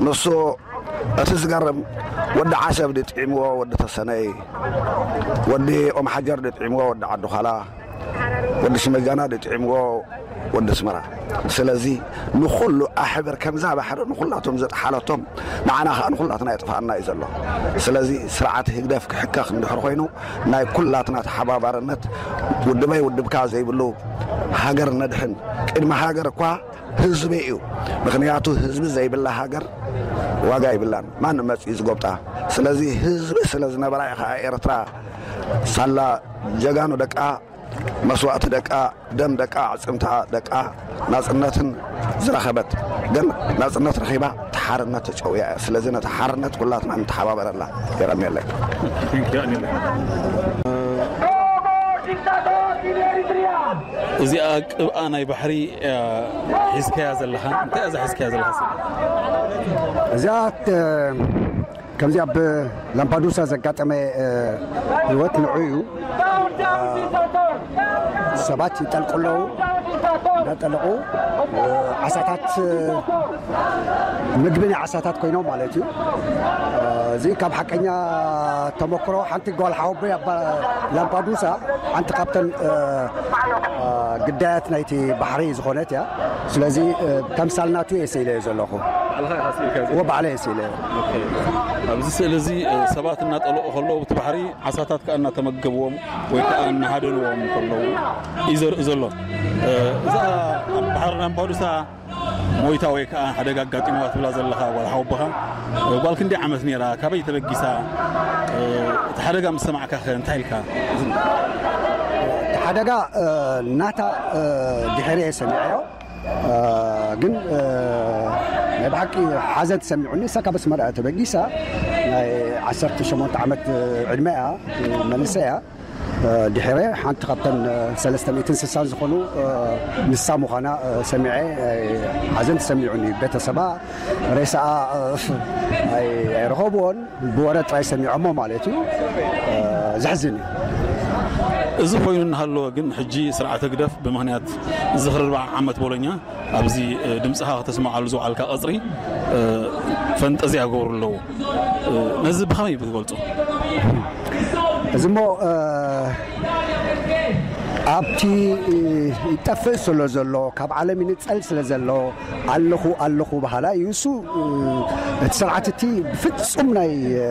ንሱ እቲ ዝገርም ወዲ ዓሰብ ድጥዒምዎ ወዲ ተሰነይ፣ ወዲ ኦም ሓጀር ድጥዒምዎ ወዲ ዓዲ ዃላ፣ ወዲ ሽመጃና ድጥዒምዎ ወዲ ኣስመራ። ስለዚ ንኹሉ ኣሕብር፣ ከምዛ ባሕሪ ንኹላቶም ዘጥሓለቶም ንዓና ኸኣ ንኹላትና የጥፍኣና እዩ ዘሎ። ስለዚ ስርዓት ህግደፍ ክሕከኽ እንድሕር ኮይኑ ናይ ኩላትና ተሓባባርነት፣ ውድበይ ውድብካ ዘይብሉ፣ ሃገር ነድሕን። ቅድሚ ሃገር እኳ ህዝቢ እዩ። ምኽንያቱ ህዝቢ ዘይብላ ሃገር ዋጋ ይብላን። ማንም መጽዩ ዝጎብጣ። ስለዚ ህዝቢ ስለ ዝነበራ እዩ ኸኣ ኤርትራ ሳላ ጀጋኑ ደቃ፣ መስዋእቲ ደቃ፣ ደም ደቃ፣ ኣዕጽምታ ደቃ ናጽነትን ዝረኸበት። ግን ናጽነት ረኺባ፣ እቲ ሓርነት ተጨውያ እያ። ስለዚ ነቲ ሓርነት ኩላትና ንተሓባበረላ። የቐንየለይ። እዚኣ ቅብኣ ናይ ባሕሪ እያ ሒዝካያ ዘለኻ። እንታይ እያ እዛ ሒዝካያ ዘለኻ? እዚኣ፣ እ፣ ከምዚ ኣብ ላምፓዱሳ ዘጋጠመ፣ እ፣ ህይወት ንዑ እዩ። እ፣ ሰባት ይጠልቁ ኣለዉ። እንዳጠለቑ፣ እ፣ ዓሳታት፣ እ፣ ምግቢ ናይ ዓሳታት ኮይኖም ማለት እዩ። እ፣ እዚ ካብ ሓቀኛ ተመክሮ ሓንቲ ጓል ሓወቦይ ኣብ ላምፓዱሳ ሓንቲ ካብተን፣ እ፣ እ፣ ግዳያት ናይቲ ባሕሪ ዝኾነት እያ። ስለዚ፣ እ፣ ተምሳል ናቱ እየ ስኢለዮ ዘለኹ። ባዕልኻ ኢኻ ስኢልካዮ ዘለኻ? እወ፣ ባዕለይ እየ ስኢለዮ። ኦኬ። ኣብዚ ስእሊ እዚ፣ እ፣ ሰባት እናጠለቑ ከለዉ ኣብቲ ባሕሪ ዓሳታት ከኣ እናተመገብዎም ወይ ከኣ እናሃደንዎም ከለዉ እዩ ዘርኢ ዘሎ። እ፣ እዛ ኣብ ባሕሪ ላምፓዱሳ ሞይታ ወይ ከኣ ሓደጋ ኣጋጢምዋ ትብላ ዘለኻ ጓል ሓወቦኻ፣ እ፣ ጓል ክንደይ ዓመት ነይራ? ካበይ ተበጊሳ? እ፣ እቲ ሓደጋ ምስ ሰማዕካ ከ እንታይ ኢልካ? እቲ ሓደጋ፣ እ፣ ናታ፣ እ፣ ድሕሪ እየ ሰሚዐዮ። እ፣ ግን፣ እ፣ ናይ ብሓቂ ሓዘን ተሰሚዑኒ። እሳ ካብ ኣስመራ እያ ተበጊሳ። ናይ ዓሰርተ ሸሞንተ ዓመት ዕድመ እያ፣ መንእሰይ እያ። እ፣ ድሕረ ሓንቲ ካብተን፣ እ፣ ሰለስተ ሚእትን ስሳን ዝኾኑ፣ እ፣ ንሳ ምዃና፣ እ፣ ሰሚዐ፣ እ፣ ሓዘን ተሰሚዑኒ። ቤተሰባ ሬሳኣ፣ እ፣ ኣይ-፣ ኣይረኸብዎን፣ ብወረ ጥራይ ሰሚዖሞ ማለት እዩ። እ፣ ዘሕዝን እዩ። እዚ ኮይኑ እናሃለወ ግን ሕጂ ስርዓት ህግደፍ ብምኽንያት ዝኽሪ ኣርብዓ ዓመት ቦሎኛ ኣብዚ፣ እ፣ ድምፅኻ ከተስምዓሉ ዝወዓልካ ቀፅሪ፣ እ፣ ፈንጠዝያ ይገብሩ ኣለዉ። እ፣ ነዚ ብኸመይ ብትገልጾ? እዚ እሞ፣ እ፣ ኣብቲ፣ እ፣ ይጠፍእ ስለ ዘሎ፣ ካብ ዓለም ይንጸል ስለ ዘሎ፣ ኣለኹ፣ ኣለኹ በሃላይ እዩ። እሱ፣ እ፣ እቲ ስርዓት እቲ ብፍጹም ናይ፣ እ፣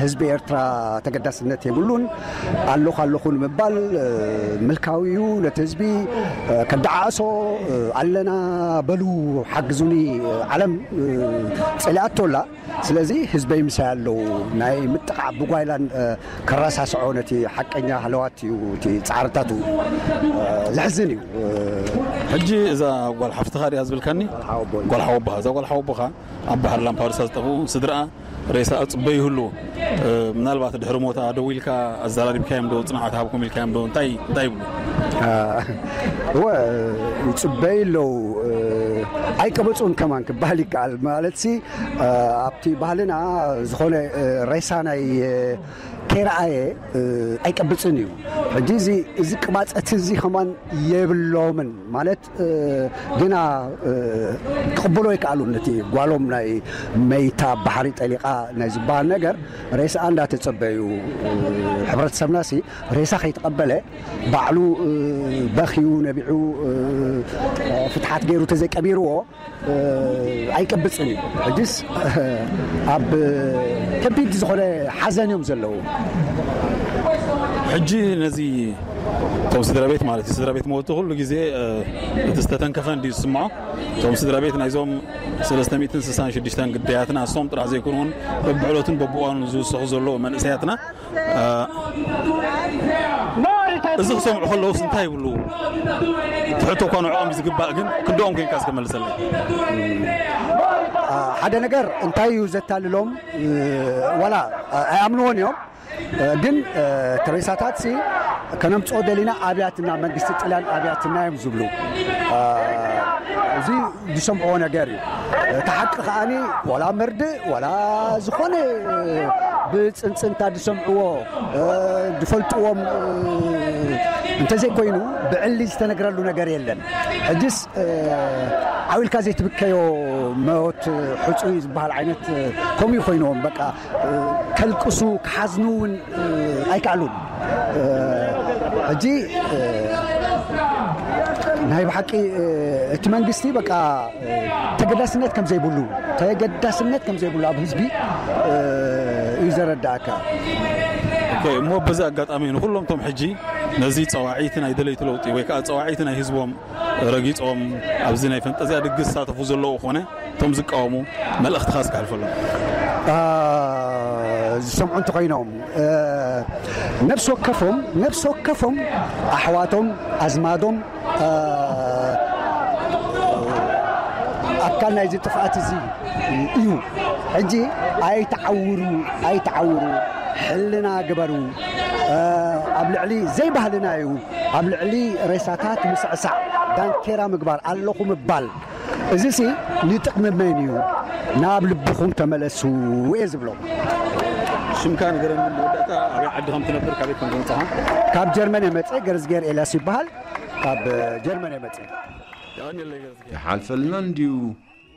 ህዝቢ ኤርትራ ተገዳስነት የብሉን። ኣለኹ፣ ኣለኹ ንምባል፣ እ፣ ምልካዊ እዩ። ነቲ ህዝቢ፣ እ፣ ከደዓዕሶ፣ እ፣ ኣለና በሉ፣ ሓግዙኒ፣ እ፣ ዓለም፣ እ፣ ጸሊኣቶ ኣላ። ስለዚ ህዝበይ ምሳይ ኣለዉ። ናይ ምጥቓዕ ብጓይላን፣ እ፣ ከረሳስዖ ነቲ ሓቀኛ ሃለዋት እዩ፣ እቲ ጻዕርታቱ፣ እ፣ ዘሕዝን እዩ። እ፣ ሕጂ እዛ ጓል ሓፍትኻ ድያ ዝብልካኒ? ጓል ሓወቦኻ። እዛ ጓል ሓወቦኻ ኣብ ባሕሪ ላምፓዱሳ ዝጠፍኡ ስድራኣ ሬሳ እጽበ ይህሉ። ምናልባት ድሕሪ ሞታ ደው ኢልካ ኣዘራሪብካዮም ዶ፣ ጽንዓት ሃብኩም ኢልካዮም ዶ? እንታይ እንታይ ይብሉ? እወ፣ ይጽበዩ ኣለዉ። ኣይቀበጹን ከማን ክበሃል ይከኣል። ማለት ሲ ኣብቲ ባህልና ዝኾነ ሬሳ ናይ ከይረኣየ ኣይቀብጽን እዩ። ሕጂ እዚ ቅባጸት እዚ ከማን የብሎምን። ማለት ግና ክቕበሎ ኣይከኣሉን። ነቲ ጓሎም ናይ መይታ ባሕሪ ጠሊቓ ናይ ዝበሃል ነገር ሬስኣ እንዳተጸበዩ፣ ሕብረተሰብናሲ ሬሳ ከይተቐበለ ባዕሉ በኽዩ ነቢዑ ፍትሓት ገይሩ ተዘይቀቢርዎ ኣይቀብጽን እዩ። ሕጅስ ኣብ ከቢድ ዝኾነ ሓዘን እዮም ዘለዉ። ሕጂ ነዚ እቶም ስድራ ቤት ማለት እዩ፣ ስድራ ቤት መወቲ ኩሉ ግዜ እቲ ዝተተንከፈ እንዲ ዝስምዖ። እቶም ስድራ ቤት ናይዞም ሰለስተ ሚእትን ስሳን ሽዱሽተን ግዳያትና እሶም ጥራሕ ዘይኮኑ እውን በብዕለቱን በብዋኑን ዝውሰኹ ዘለዉ መንእሰያትና እዚ ክሰምዑ ከለውስ እንታይ ይብሉ? ትሕቶ እኳ ንዕኦም እዩ ዝግባእ፣ ግን ክንደኦም ኮይንካ እስከ መልሰለይ። ሓደ ነገር እንታይ እዩ ዘታልሎም? ዋላ ኣይኣምንዎን እዮም፣ ግን ተሬሳታት ሲ ከነምፅኦ ደሊና ኣብያትና መንግስቲ ጥልያን ኣብያትና እዮም ዝብሉ። እዚ ዝሰምዕዎ ነገር እዩ። እቲ ሓቂ ከዓኒ ዋላ መርድእ ዋላ ዝኾነ ብፅንፅንታ ዝሰምዕዎ ዝፈልጥዎም እንተዘይኮይኑ ብዕሊ ዝተነግረሉ ነገር የለን። ሕጅስ ዓው ኢልካ ዘይትብከዮ ሞት ሕፁይ ዝበሃል ዓይነት ከምኡ ኮይንዎም በቃ ከልቅሱ ክሓዝኑ እውን ኣይከኣሉን። ሕጂ ናይ ብሓቂ እቲ መንግስቲ በቃ ተገዳስነት ከም ዘይብሉ ተገዳስነት ከም ዘይብሉ ኣብ ህዝቢ እዩ ዘረዳእካ። እሞ በዚ ኣጋጣሚ ንኩሎም ቶም ሕጂ ነዚ ጸዋዒቲ ናይ ደለይቲ ለውጢ ወይ ከዓ ጸዋዒቲ ናይ ህዝቦም ረጊጾም ኣብዚ ናይ ፈንጠዝያ ድግስ ዝሳተፉ ዘለዉ ኮነ እቶም ዝቃወሙ መልእኽትኻ እስኪ ኣሕልፈሎም። ዝሰምዑ እንተኾይኖም ነፍሲ ወከፎም ነፍሲ ወከፎም ኣሕዋቶም ኣዝማዶም ኣካል ናይዚ ጥፍኣት እዚ እዩ። ሕጂ ኣይተዓውሩ ኣይተዓውሩ፣ ሕልና ግበሩ። ኣብ ልዕሊ ዘይባህልና እዩ፣ ኣብ ልዕሊ ሬሳታት ምስዕሳዕ፣ ዳንኬራ ምግባር፣ ኣለኹ ምባል። እዚሲ ንጥቕሚ መን እዩ? ናብ ልብኹም ተመለሱ እየ ዝብሎ። ሽምካ ንገረኒ መወዳእታ፣ ኣበይ ዓዲ ከም ትነብር፣ ካበይ ከም ዝመጻኻ? ካብ ጀርመን የመጽእ፣ ገርዝጌር ኤልያስ ይበሃል። ካብ ጀርመን የመጽእ። ይሓልፈልና እንድዩ፣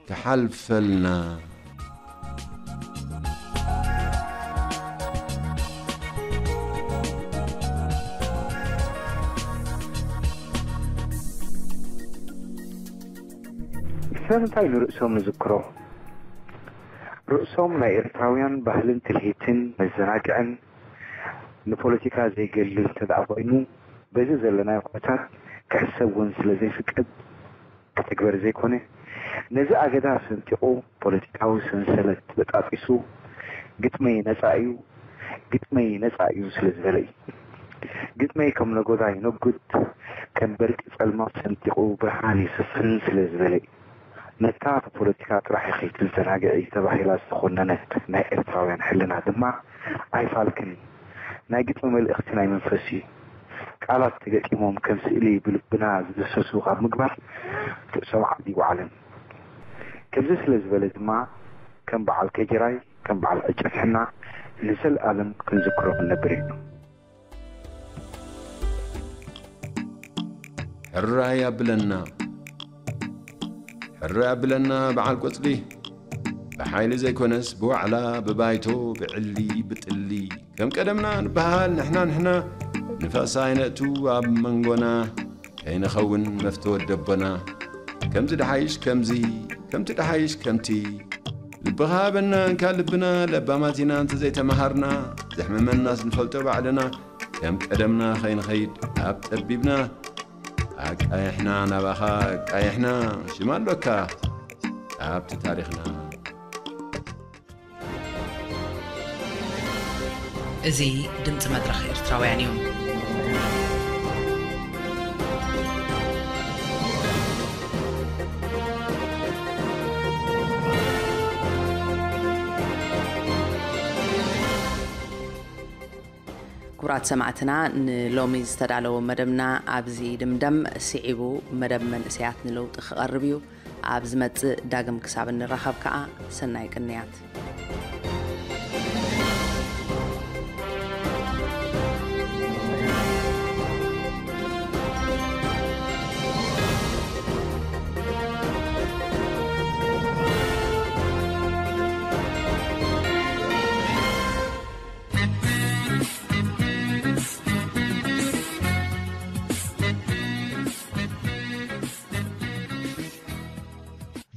ክሓልፈልና። ስለምንታይ ንርእሶም ንዝክሮ? ርእሶም ናይ ኤርትራውያን ባህልን ትልሂትን መዘናግዕን ንፖለቲካ ዘይገልል እንተደኣ ኮይኑ፣ በዚ ዘለናዮ ኩነታት ክሕሰብ እውን ስለ ዘይፍቀድ ክትግበር ዘይኮነ፣ ነዚ ኣገዳ ሰንጢቑ ፖለቲካዊ ሰንሰለት በጣጢሱ፣ ግጥመይ ነጻ እዩ፣ ግጥመይ ነጻ እዩ ስለ ዝበለ እዩ። ግጥመይ ከም ነጎዳ ይነጉድ፣ ከም በርቂ ጸልማት ሰንጢቑ ብርሃን የስፍን ስለ ዝበለ እዩ። ነታ ብፖለቲካ ጥራሕ ኢኺ ትዘናግዒ ተባሂላ ዝተኾነነት ናይ ኤርትራውያን ሕልና ድማ ኣይፋልክን። ናይ ግጥሚ መልእኽቲ ናይ መንፈስ እዩ። ቃላት ተገጢሞም ከም ስእሊ ብልብና ዝድህሰሱ ካብ ምግባር ርእሶም ዓዲ ይወዓለን። ከምዚ ስለ ዝበለ ድማ ከም በዓል ከጅራይ፣ ከም በዓል ዕጨፍሕና ንዘለኣለም ክንዝክሮ ክንነብር ኢና። ሕራይ ኣብለና፣ ሕራይ ኣብለና በዓል ቆጽሊ፣ ብሓይሊ ዘይኮነስ ብዋዕላ፣ ብባይቶ፣ ብዕሊ፣ ብጥሊ፣ ከም ቀደምና ንበሃል ንሕና ንሕና፣ ንፋስ ኣይነእቱ ኣብ መንጎና፣ ከይንኸውን መፍተወት ደቦና። ከምዚ ደሓይሽ ከምዚ፣ ከምቲ ደሓይሽ ከምቲ፣ ልብኻ ሃበና እንካ ልብና፣ ለባማት ኢና እንተዘይተመሃርና፣ ዘሕመመናስ ንፈልጦ ባዕልና፣ ከም ቀደምና ከይንኸይድ ኣብ ጠቢብና፣ ኣቃይሕና ናባኻ ኣቃይሕና፣ ሽም ኣሎካ ኣብቲ ታሪኽና። እዚ ድምጺ መድረኽ ኤርትራውያን እዩ። ክቡራት ሰማዕትና፣ ንሎሚ ዝተዳለወ መደብና ኣብዚ ይድምደም። ስዒቡ መደብ መንእሰያት ንለውጢ ክቐርብ እዩ። ኣብ ዝመጽእ ዳግም ክሳብ እንራኸብ ከኣ ሰናይ ቅንያት።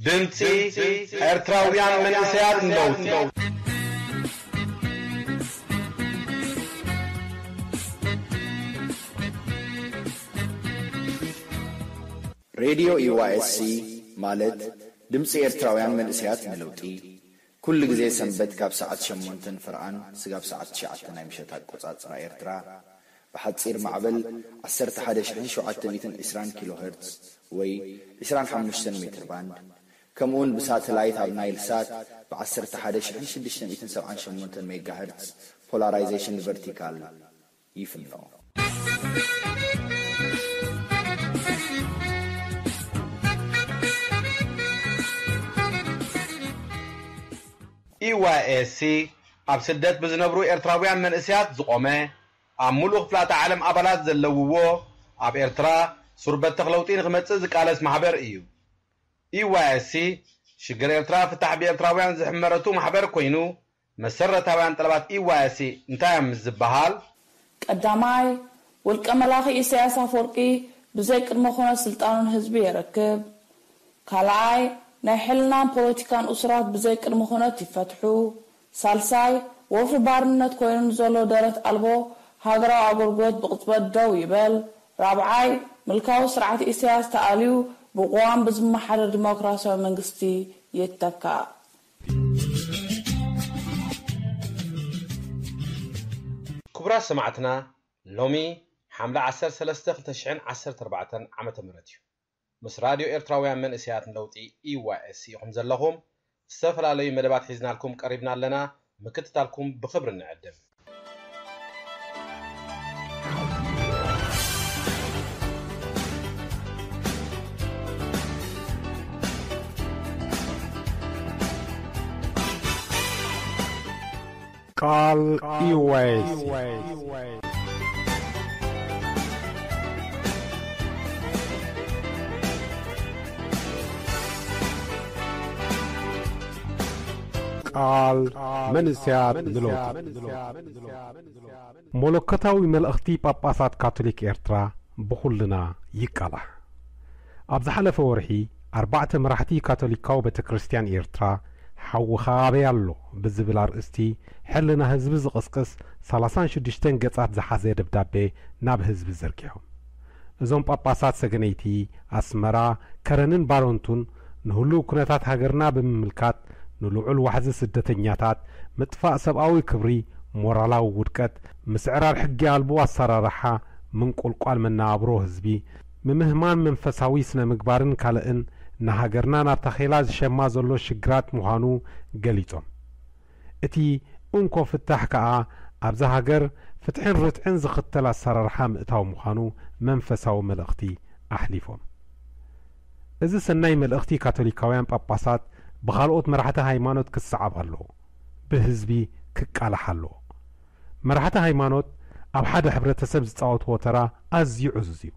ድምጺ ኤርትራውያን መንእሰያት ንለውጢ። ሬድዮ ዩ ዋይ ኤስ ሲ ማለት ድምጺ ኤርትራውያን መንእሰያት ንለውጢ፣ ኩሉ ግዜ ሰንበት ካብ ሰዓት ሸሞንተን ፍርቓን ስጋብ ሰዓት ትሽዓተ ናይ ምሸት ኣቆጻጽራ ኤርትራ፣ ብሓጺር ማዕበል ዓሰርተ ሓደ ሽሕን ሸውዓተ ሚእትን ዕስራን ኪሎ ሄርትዝ ወይ ዕስራን ሓሙሽተን ሜትር ባንድ፣ ከምኡውን ብሳተላይት ኣብ ናይል ሳት ብ ዓሰርተ ሓደ ሽሕን ሽዱሽተ ሚእትን ሰብዓን ሸሞንተን ሜጋ ሄርትዝ ፖላራይዜሽን ቨርቲካል ይፍኖ። ኢ ዋይ ኤስ ሲ ኣብ ስደት ብዝነብሩ ኤርትራውያን መንእሰያት ዝቖመ፣ ኣብ ሙሉእ ክፍላተ ዓለም ኣባላት ዘለውዎ፣ ኣብ ኤርትራ ሱር በተኽ ለውጢ ንኽመጽእ ዝቃለስ ማሕበር እዩ። ኢ ዋይ ኤስ ሲ ሽግር ኤርትራ ፍታሕ ብኤርትራውያን ዝሕመረቱ ማሕበር ኮይኑ፣ መሰረታውያን ጠለባት ኢ ዋይ ኤስ ሲ እንታይ እዮም ምስ ዝበሃል? ቀዳማይ፣ ውልቀ መላኺ ኢሳያስ ኣፈወርቂ ብዘይ ቅድመ ኩነት ስልጣኑን ህዝቢ የረክብ። ካልኣይ፣ ናይ ሕልናን ፖለቲካን እሱራት ብዘይ ቅድመ ኩነት ይፈትሑ። ሳልሳይ፣ ወፍሪ ባርነት ኮይኑ ንዘሎ ደረት ኣልቦ ሃገራዊ ኣገልግሎት ብቕጽበት ደው ይበል። ራብዓይ፣ ምልካዊ ስርዓት ኢሳያስ ተኣልዩ ብቅዋም ብዝመሓደር ዲሞክራሲያዊ መንግስቲ ይተካእ። ክቡራት ሰማዕትና፣ ሎሚ ሓምለ ዓሰርተ ሰለስተ ክልተ ሽሕን ዓሰርተ ኣርባዕተን ዓመተ ምህረት እዩ። ምስ ራድዮ ኤርትራውያን መንእሰያት ንለውጢ፣ ኢ ዋይ ኤስ ሲ፣ ኢኹም ዘለኹም። ዝተፈላለዩ መደባት ሒዝናልኩም ቀሪብና ኣለና። ምክትታልኩም ብኽብሪ ንዕድም። ቃል ኢ ዋይ ኤስ ሲ። ቃል መንእሰያት ንለውጢ። መለኮታዊ መልእኽቲ ጳጳሳት ካቶሊክ ኤርትራ ብኹልና ይቃላሕ። ኣብ ዝሓለፈ ወርሒ፣ ኣርባዕተ መራሕቲ ካቶሊካዊ ቤተ ክርስቲያን ኤርትራ፣ "ሓውኻ ኣበይ ኣሎ?" ብዝብል ኣርእስቲ፣ ሕልና ህዝቢ ዝቕስቅስ ሰላሳን ሽዱሽተን ገጻት ዝሓዘ ደብዳቤ ናብ ህዝቢ ዘርጊሖም። እዞም ጳጳሳት ሰገነይቲ ኣስመራ፣ ከረንን ባረንቱን ንህሉው ኩነታት ሃገርና ብምምልካት፣ ንልዑል ዋሕዚ ስደተኛታት፣ ምጥፋእ ሰብኣዊ ክብሪ፣ ሞራላዊ ውድቀት፣ ምስዕራር ሕጊ ኣልቦ ኣሰራርሓ፣ ምንቁልቋል መነባብሮ ህዝቢ፣ ምምህማን መንፈሳዊ ስነ ምግባርን ካልእን ንሃገርና ናብ ታኼላ ዝሸማ ዘሎ ሽግራት ምዃኑ ገሊጾም። እቲ እንኮ ፍታሕ ከኣ ኣብዛ ሃገር ፍትሕን ርትዕን ዝኽተል ኣሰራርሓ ምእታው ምዃኑ መንፈሳዊ መልእኽቲ ኣሕሊፎም። እዚ ሰናይ መልእኽቲ ካቶሊካውያን ጳጳሳት ብኻልኦት መራሕቲ ሃይማኖት ክሰዓብ ኣለዎ፣ ብህዝቢ ክቃላሕ ኣለዎ። መራሕቲ ሃይማኖት ኣብ ሓደ ሕብረተሰብ ዝጻወትዎ ተራ ኣዝዩ ዕዙዝ እዩ።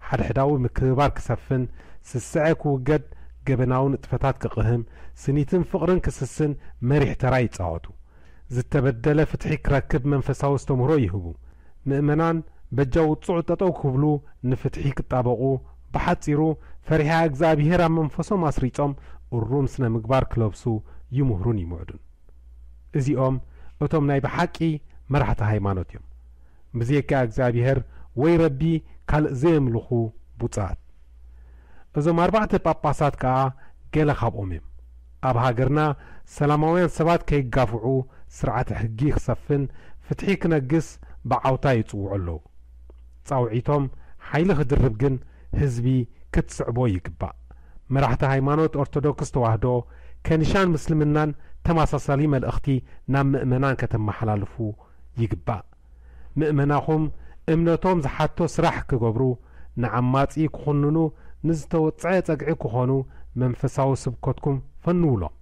ሓድሕዳዊ ምክብባር ክሰፍን፣ ስስዐ ክውገድ፣ ገበናዊ ንጥፈታት ክቕህም፣ ስኒትን ፍቕርን ክስስን መሪሕ ተራ ይጻወቱ። ዝተበደለ ፍትሒ ክረክብ መንፈሳዊ ኣስተምህሮ ይህቡ። ምእመናን በጃ ውጹዕ ጠጠው ክብሉ፣ ንፍትሒ ክጣበቑ፣ ብሓጺሩ ፈሪሃ እግዚኣብሄር ኣብ መንፈሶም ኣስሪጾም እሩም ስነ ምግባር ክለብሱ ይምህሩን ይምዕዱን። እዚኦም እቶም ናይ ብሓቂ መራሕቲ ሃይማኖት እዮም። ብዘይካ እግዚኣብሄር ወይ ረቢ ካልእ ዘየምልኹ ቡጻት። እዞም ኣርባዕተ ጳጳሳት ከኣ ገለ ካብኦም እዮም። ኣብ ሃገርና ሰላማውያን ሰባት ከይጋፍዑ፣ ስርዓተ ሕጊ ክሰፍን ፍትሒ ክነግስ ብዓውታ ይጽውዑ ኣለዉ። ጻውዒቶም ሓይሊ ክድርብ ግን ህዝቢ ክትስዕቦ ይግባእ። መራሕቲ ሃይማኖት ኦርቶዶክስ ተዋህዶ፣ ከኒሻን ምስልምናን ተመሳሳሊ መልእኽቲ ናብ ምእመናን ከተመሓላልፉ ይግባእ። ምእመናኹም እምነቶም ዝሓቶ ስራሕ ክገብሩ፣ ንዓማጺ ክኹንኑ፣ ንዝተወጽዐ ጸግዒ ክኾኑ መንፈሳዊ ስብከትኩም ፈንውሎም።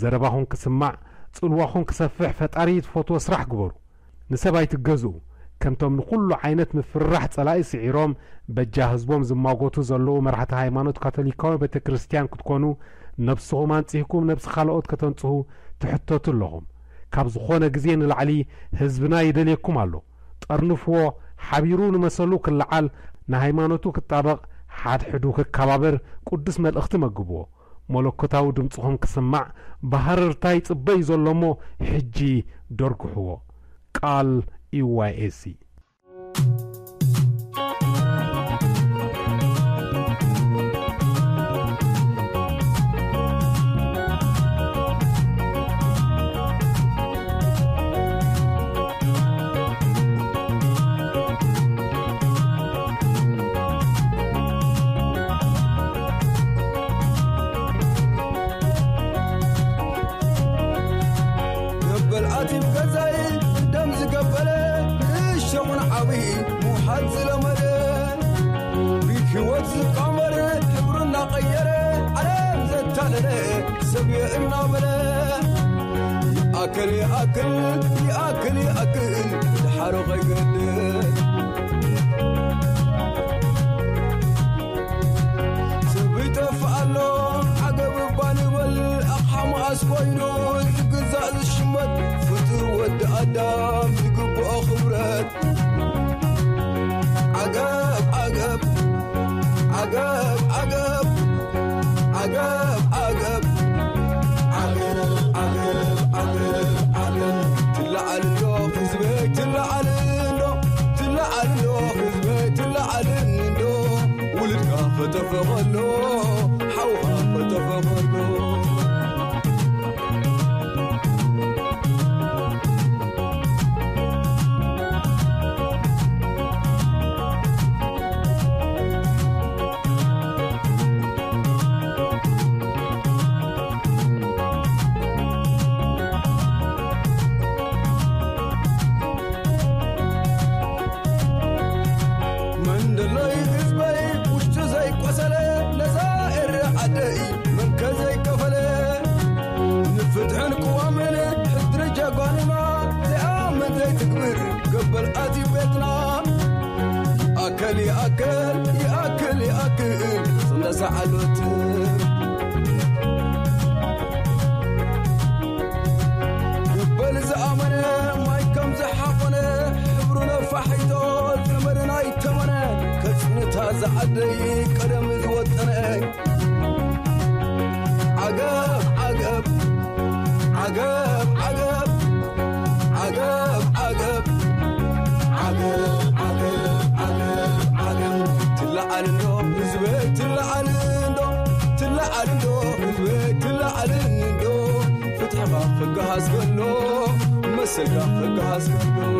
ዘረባኹም ክስማዕ፣ ጽልዋኹም ክሰፍሕ ፈጣሪ ትፈትዎ ስራሕ ግበሩ። ንሰብ ኣይትገዝኡ። ከምቶም ንኹሉ ዓይነት ምፍርራሕ ጸላኢ ስዒሮም በጃ ህዝቦም ዝማጎቱ ዘለዉ መራሕቲ ሃይማኖት ካቶሊካዊ ቤተ ክርስቲያን ክትኮኑ፣ ነብስኹም ኣንጺህኩም ነብሲ ካልኦት ከተንጽሁ ትሕተቱ ኣለኹም። ካብ ዝኾነ ግዜ ንላዕሊ ህዝብና ይደልየኩም ኣሎ። ጠርንፍዎ፣ ሓቢሩ ንመሰሉ ክለዓል፣ ንሃይማኖቱ ክጣበቕ፣ ሓድሕዱ ክከባበር ቅዱስ መልእኽቲ መግብዎ። መለኮታዊ ድምፅኹም ክስማዕ ብሃረርታ ይፅበ እዩ ዘሎ እሞ ሕጂ ደርግሕዎ። ቃል ዩ ዋይ ኤስ ሲ። ገበል ኣትዩ ገዛኢ ደም ዝገበረ፣ ንእሽቶ ኹን ዓብዪ ምውሓድ ዝለመደ፣ ብህይወት ዝቃመር ሕብሩ እናቐየረ፣ ዓለም ዘታለለ ሰብ እየ እናበለ፣ ይኣክል ይኣክል ይኣክል ይኣክል ድሓሩ ከይገድል። ሰብ ይጠፍእ ኣሎ ዓገብ እባ ንበል፣ ኣቕሓ መኣስ ኮይኑ ዝግዛእ ዝሽመት፣ ፍጡር ወዲ ኣዳም ዝግብኦ ክብረት። ዓገብ ዓገብ ዓገብ ዓገብ ዓገብ ዓገብ ዓገብ ዓገብ ዓገብ ዓገብ ትለዓል እንዶ ህዝበይ ትለዓል እንዶ ትለዓል እንዶ ህዝበይ ትለዓል እንዶ ውልድካ ከተፈቐሎ ሓውኻ ከተፈቐሎ። መንደሎይ ህዝበይ ውሽጡ ዘይቆሰለ ነዛ ኤረ ዓደይ መንከ ዘይከፈለ ንፍትሕን ቅዋምን ሕድሪ ጀጓንና ዘይኣምን ዘይትግብር ገበል ኣትዩ ቤትና። ይኣከል ይኣከል ይኣክል ይኣክል ስለ ሰዓሎት ገበል ዝኣመነ ማይ ከም ዝሓቆነ ሕብሩ ነፋሒቶ ዘመድና ይተመነ ከጽንታ ዝዓደይ ቀደም ዝወጠነ ዓገብ ዓገብ ዓገብ ዓገብ ዓገብ ዓገብ ዓገብ ዓገብ ዓገብ ዓገብ ትለዓል እንዶ ህዝበይ ትለዓል እንዶ ትለዓል እንዶ ህዝበይ ትለዓል እንዶ ፍትሕኻ ክገሃስ ከሎ መሰልካ ክገሃስ ከሎ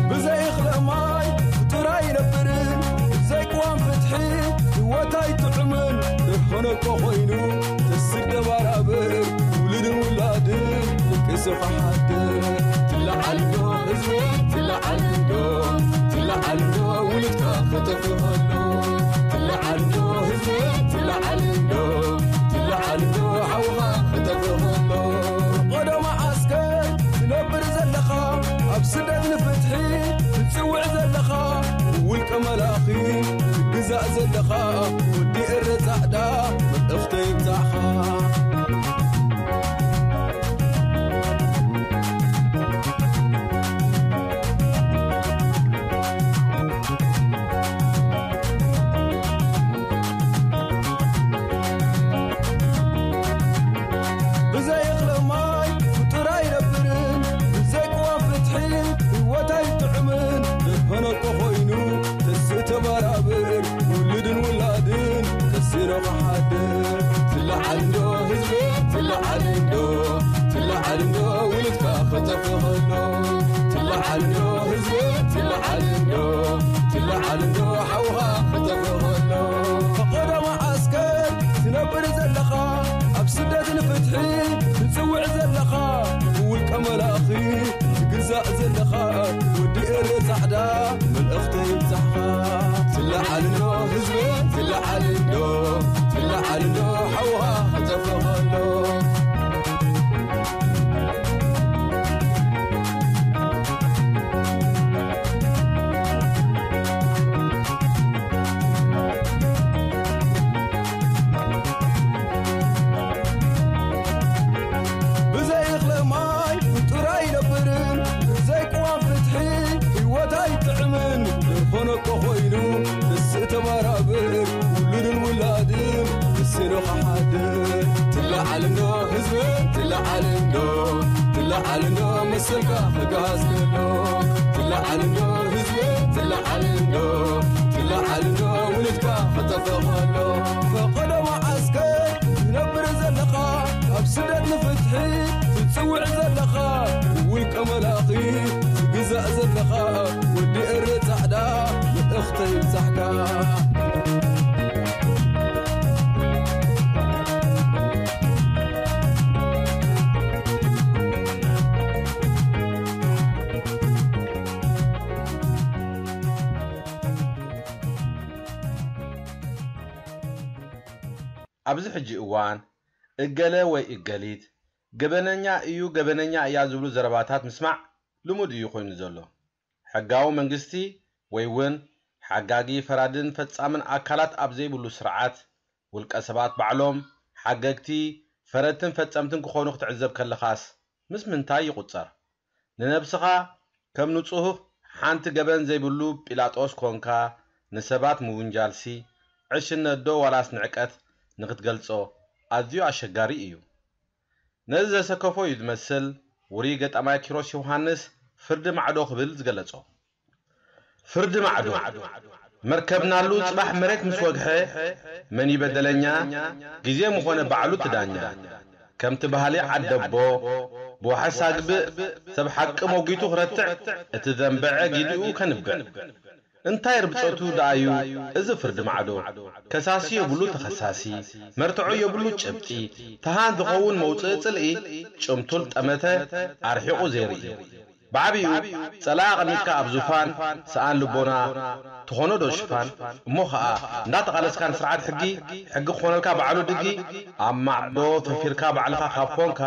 ብዘይ እኽለ ማይ ፍጡር ኣይነብርን፣ ብዘይ ቅዋም ፍትሒ ህይወት ኣይጥዕምን። ደርሆነ እኮ ኮይኑ ተስር ተባራብር፣ ውሉድን ውላድን ደቂ ዝፈሓድር። ትለዓል ዶ ህዝቢ፣ ትለዓል ዶ፣ ትለዓል ዶ ውሉድካ ከተፍሪ ከሎ። ትለዓል ዶ ህዝቢ፣ ትለዓል ዶ፣ ትለዓል ዶ ሓውኻ ከተፍሪ ከሎ። ቀደማ ዓስከር ትነብር ዘለኻ፣ ኣብ ስደት ንፍትሒ ትጽውዕ ዘለኻ፣ ውልቀ መላኺ ትግዛእ ዘለኻ፣ ወዲ ኤረ ጻዕዳ መልእኽተይ ይብጻሕኻ። ብዘይ እኽለ ማይ ፍጡር ኣይነብርን፣ ብዘይ ቅዋም ፍትሒ ህይወት ኣይጥዕምን። ደርሆነ እኮ ኮይኑ ተስእ ተባራብር፣ ውሉድን ውላድን ተሲሮ ክሓድር። ትለዓል እንዶ ህዝቢ፣ ትለዓል እንዶ፣ ትለዓል እንዶ ውሉድካ ክጠፍእ ከሎ። ትለዓል እንዶ ህዝቢ፣ ትለዓል እንዶ፣ ትለዓል እንዶ ሓውኻ ክጠፍእ ከሎ። ቀደማ ዓስከር ትነብር ዘለኻ፣ ትለዓል እንዶ ትለዓል እንዶ መሰልካ ክጋዝ ከሎ ትለዓል እንዶ ህዝቢ ትለዓል እንዶ ትለዓል እንዶ ውልድካ ክጠፍእ ከሎ ፈቐዶ መዓስከር ትነብር ዘለኻ ካብ ስደት ንፍትሒ ትጽውዕ ዘለኻ ውልቀ መላኺ ትግዛእ ዘለኻ ወዲ ኤረ ጻዕዳ መልእኽተይ ይብጻሕካ። ኣብዚ ሕጂ እዋን እገለ ወይ እገሊት ገበነኛ እዩ፣ ገበነኛ እያ ዝብሉ ዘረባታት ምስማዕ ልሙድ እዩ ኮይኑ ዘሎ። ሕጋዊ መንግስቲ ወይ እውን ሓጋጊ ፈራድን ፈጻምን ኣካላት ኣብ ዘይብሉ ስርዓት፣ ውልቀ ሰባት ባዕሎም ሓገግቲ፣ ፈረድትን ፈጸምትን ክኾኑ ክትዕዘብ ከለኻስ ምስ ምንታይ ይቑጸር? ንነብስኻ ከም ንጹህ ሓንቲ ገበን ዘይብሉ ጲላጦስ ኮንካ ንሰባት ምውንጃልሲ ዕሽነት ዶ ዋላስ ንዕቀት ንኽትገልጾ ኣዝዩ ኣሸጋሪ እዩ። ነዚ ዘሰከፎ እዩ ዝመስል ውሩይ ገጣማይ ኪሮስ ዮሃንስ ፍርዲ ማዕዶ ክብል ዝገለጾ። ፍርዲ ማዕዶ መርከብናሉ ጽባሕ መሬት ምስ ወግሐ መን ይበደለኛ ግዜ ምኾነ ባዕሉ ትዳኛ። ከምቲ ባህሊ ዓደቦ ብዋሕስ ኣግብእ ሰብ ሓቂ ሞጊቱ ክረትዕ እቲ ዘንበዐ ጊዲኡ ከንብዕ። እንታይ ርብጸቱ ደኣዩ እዚ ፍርዲ ማዕዶ? ከሳሲ የብሉ ተኸሳሲ፣ መርትዖ የብሉ ጭብጢ፣ ተሃን ዝኸውን መውጽኢ ጽልኢ፣ ጭምቱል ጠመተ ኣርሒቑ ዘይርኢ። ብዓቢኡ ጸላኢ ኣቐሚጥካ ኣብ ዙፋን ሰኣን ልቦና ትኾኖ ዶ ሽፋን? እሞ ኸኣ እንዳተቓለስካ ንስርዓት ሕጊ፣ ሕጊ ክኾነልካ ባዕሉ ድጊ፣ ኣብ ማዕዶ ፈፊርካ ባዕልኻ ካብ ኮንካ፣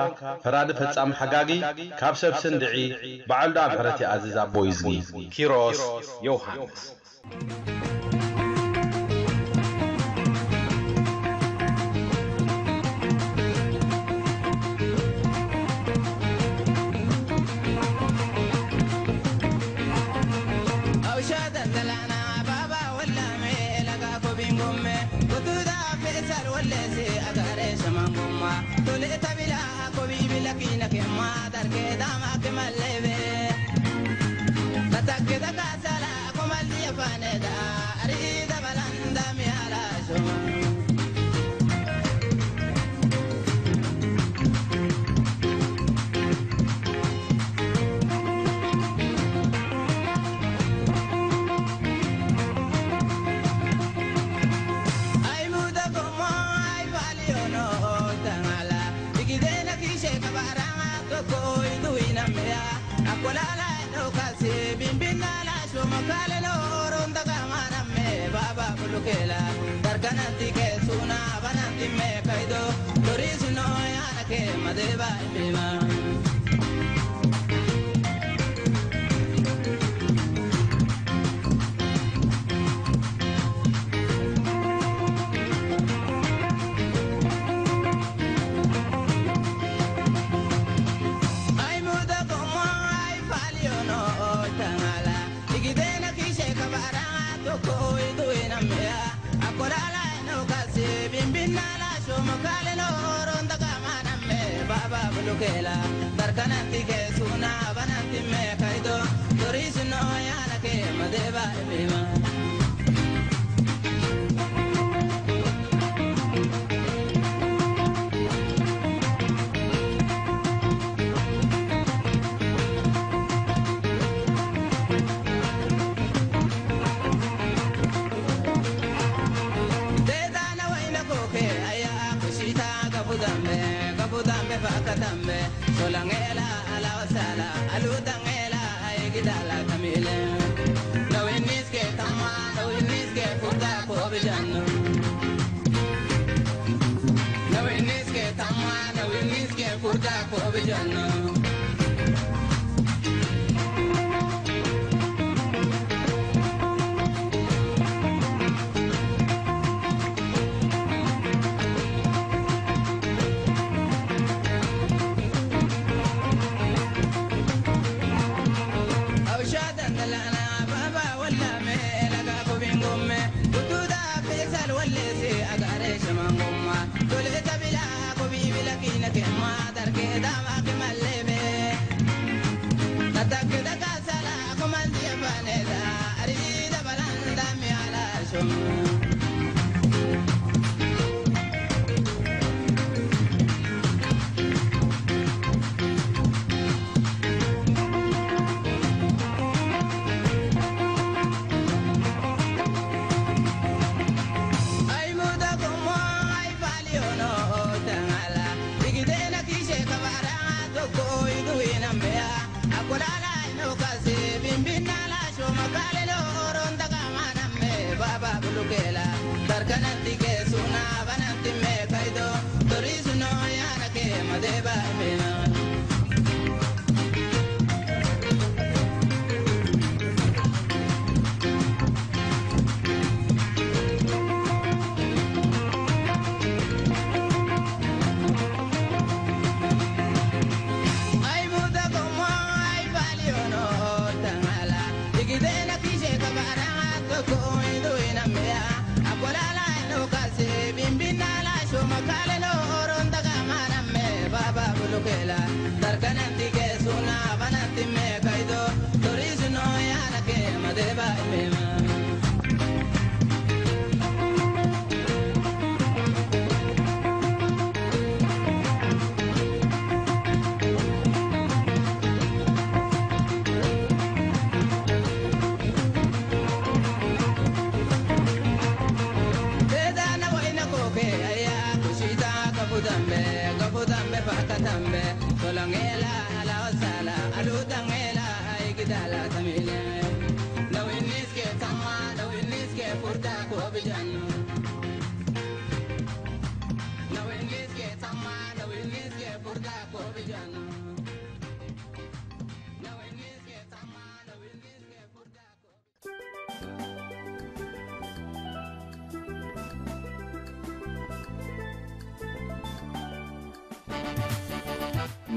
ፈራዲ ፈጻሚ ሓጋጊ፣ ካብ ሰብ ስንድዒ፣ ባዕሉ ደኣ ምሕረት ይኣዝዝ ኣቦ ይዝጊ። ኪሮስ ዮሃንስ።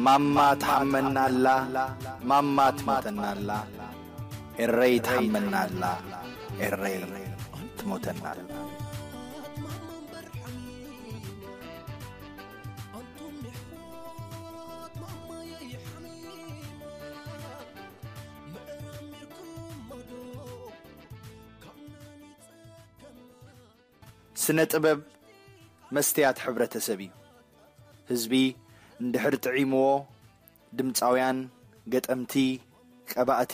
ማማ ትሓመናላ፣ ማማ ትሞተናላ። ኤረይ ትሓመናላ፣ ኤረይ ትሞተናላ። ስነ ጥበብ መስትያት ሕብረተሰብ እዩ። ህዝቢ እንድሕር ጥዒምዎ፣ ድምጻውያን፣ ገጠምቲ፣ ቀባእቲ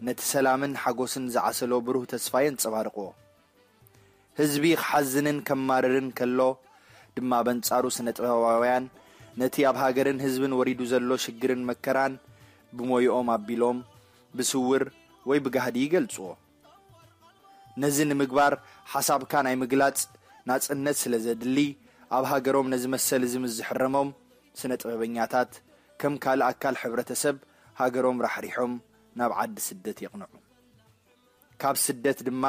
ነቲ ሰላምን ሓጎስን ዝዓሰሎ ብሩህ ተስፋ የንጸባርቕዎ። ህዝቢ ክሓዝንን ከማርርን ከሎ ድማ፣ በንጻሩ ስነ ጥበባውያን ነቲ ኣብ ሃገርን ህዝብን ወሪዱ ዘሎ ሽግርን መከራን ብሞይኦም ኣቢሎም ብስውር ወይ ብጋህዲ ይገልጽዎ። ነዚ ንምግባር ሓሳብካ ናይ ምግላጽ ናጽነት ስለ ዘድሊ፣ ኣብ ሃገሮም ነዚ መሰል እዚ ምስ ዝሕረሞም፣ ስነ ጥበበኛታት ከም ካልእ ኣካል ሕብረተሰብ ሃገሮም ራሕሪሖም ናብ ዓዲ ስደት የቕንዑ። ካብ ስደት ድማ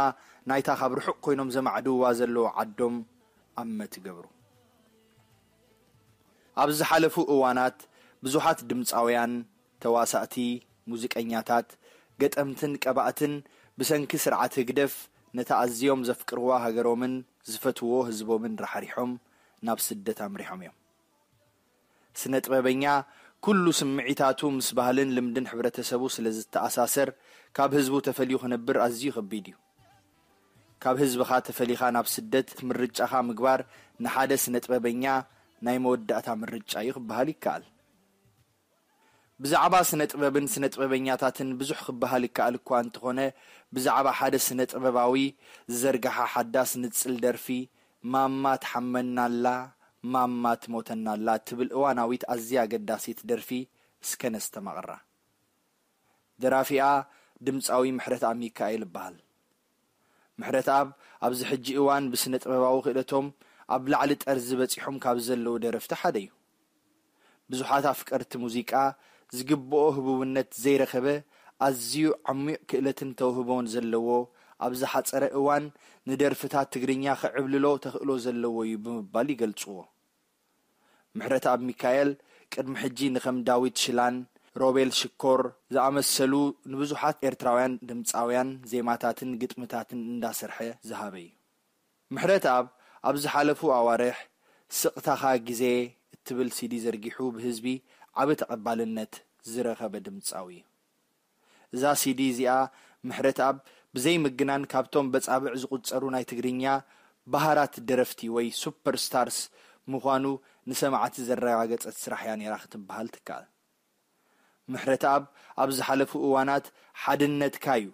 ናይታ ካብ ርሑቕ ኮይኖም ዘማዕድውዋ ዘለዉ ዓዶም ኣመት ይገብሩ። ኣብ ዝሓለፉ እዋናት ብዙሓት ድምጻውያን፣ ተዋሳእቲ፣ ሙዚቀኛታት፣ ገጠምትን ቀባእትን ብሰንኪ ስርዓት ህግደፍ ነታ ኣዝዮም ዘፍቅርዋ ሃገሮምን ዝፈትውዎ ህዝቦምን ራሕሪሖም ናብ ስደት ኣምሪሖም እዮም። ስነ ጥበበኛ ኩሉ ስምዒታቱ ምስ ባህልን ልምድን ሕብረተሰቡ ስለ ዝተኣሳሰር፣ ካብ ህዝቡ ተፈልዩ ክነብር ኣዝዩ ከቢድ እዩ። ካብ ህዝብኻ ተፈሊኻ ናብ ስደት ምርጫኻ ምግባር ንሓደ ስነ ጥበበኛ ናይ መወዳእታ ምርጫ እዩ ክበሃል ይከኣል። ብዛዕባ ስነ ጥበብን ስነ ጥበበኛታትን ብዙሕ ክበሃል ይከኣል እኳ እንተኾነ፣ ብዛዕባ ሓደ ስነ ጥበባዊ ዝዘርግሓ ሓዳስ ንጽል ደርፊ፣ ማማ ትሓመናላ፣ ማማ ትሞተናላ እትብል እዋናዊት ኣዝያ ኣገዳሲት ደርፊ እስከ ነስተማቕራ። ደራፊኣ ድምጻዊ ምሕረትኣብ ሚካኤል እበሃል። ምሕረትኣብ ኣብዚ ሕጂ እዋን ብስነ ጥበባዊ ክእለቶም ኣብ ላዕሊ ጠርዚ በጺሖም ካብ ዘለዉ ደረፍቲ ሓደ እዩ። ብዙሓት ኣፍቀርቲ ሙዚቃ ዝግብኦ ህቡብነት ዘይረኸበ፣ ኣዝዩ ዓሚቕ ክእለትን ተውህቦን ዘለዎ፣ ኣብ ዝሓጸረ እዋን ንደርፍታት ትግርኛ ክዕብልሎ ተኽእሎ ዘለዎ እዩ ብምባል ይገልጽዎ። ምሕረትኣብ ሚካኤል ቅድሚ ሕጂ ንከም ዳዊት ሽላን ሮቤል ሽኮር ዝኣመሰሉ ንብዙሓት ኤርትራውያን ድምጻውያን ዜማታትን ግጥምታትን እንዳሰርሐ ዝሃበ እዩ። ምሕረትኣብ ኣብ ዝሓለፉ ኣዋርሕ ስቕታኻ ግዜ እትብል ሲዲ ዘርጊሑ ብህዝቢ ዓቢ ተቐባልነት ዝረኸበ ድምጻዊ እዩ። እዛ ሲዲ እዚኣ ምሕረትኣብ ብዘይ ምግናን ካብቶም በጻብዕ ዝቑጸሩ ናይ ትግርኛ በሃራት ደረፍቲ ወይ ሱፐር ስታርስ ምዃኑ ንሰማዕቲ ዘረጋገጸት ስራሕ እያ ነይራ ክትበሃል ትከኣል። ምሕረትኣብ ኣብ ዝሓለፉ እዋናት ሓድነትካ እዩ፣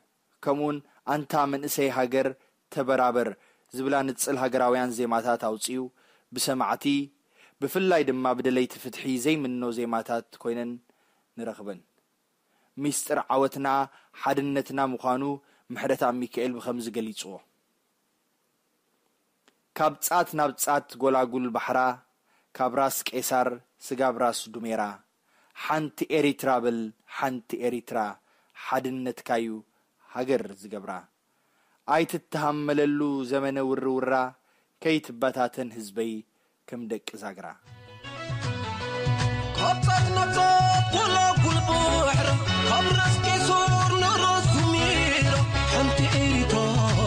ከምኡውን ኣንታ መንእሰይ ሃገር ተበራበር ዝብላ ንጽል ሃገራውያን ዜማታት ኣውጺኡ ብሰማዕቲ፣ ብፍላይ ድማ ብደለይቲ ፍትሒ ዘይምኖ ዜማታት ኮይነን ንረኽበን። ሚስጥር ዓወትና ሓድነትና ምዃኑ ምሕረትኣብ ሚካኤል ብኸምዚ ገሊጽዎ። ካብ ጻት ናብ ጻት ጎላጉል ባሕራ፣ ካብ ራስ ቄሳር ስጋብ ራስ ዱሜራ፣ ሓንቲ ኤሪትራ በል ሓንቲ ኤሪትራ፣ ሓድነትካዩ ሃገር ዝገብራ። ኣይትተሃመለሉ ዘመነ ውርውራ፣ ከይትበታተን ህዝበይ ከም ደቂ ዛግራ። ካብ ጻት ናብ ጻት ጎላጉል ባሕራ፣ ካብ ራስ ቄሳር ንራስ ዱሜራ፣ ሓንቲ ኤሪትራ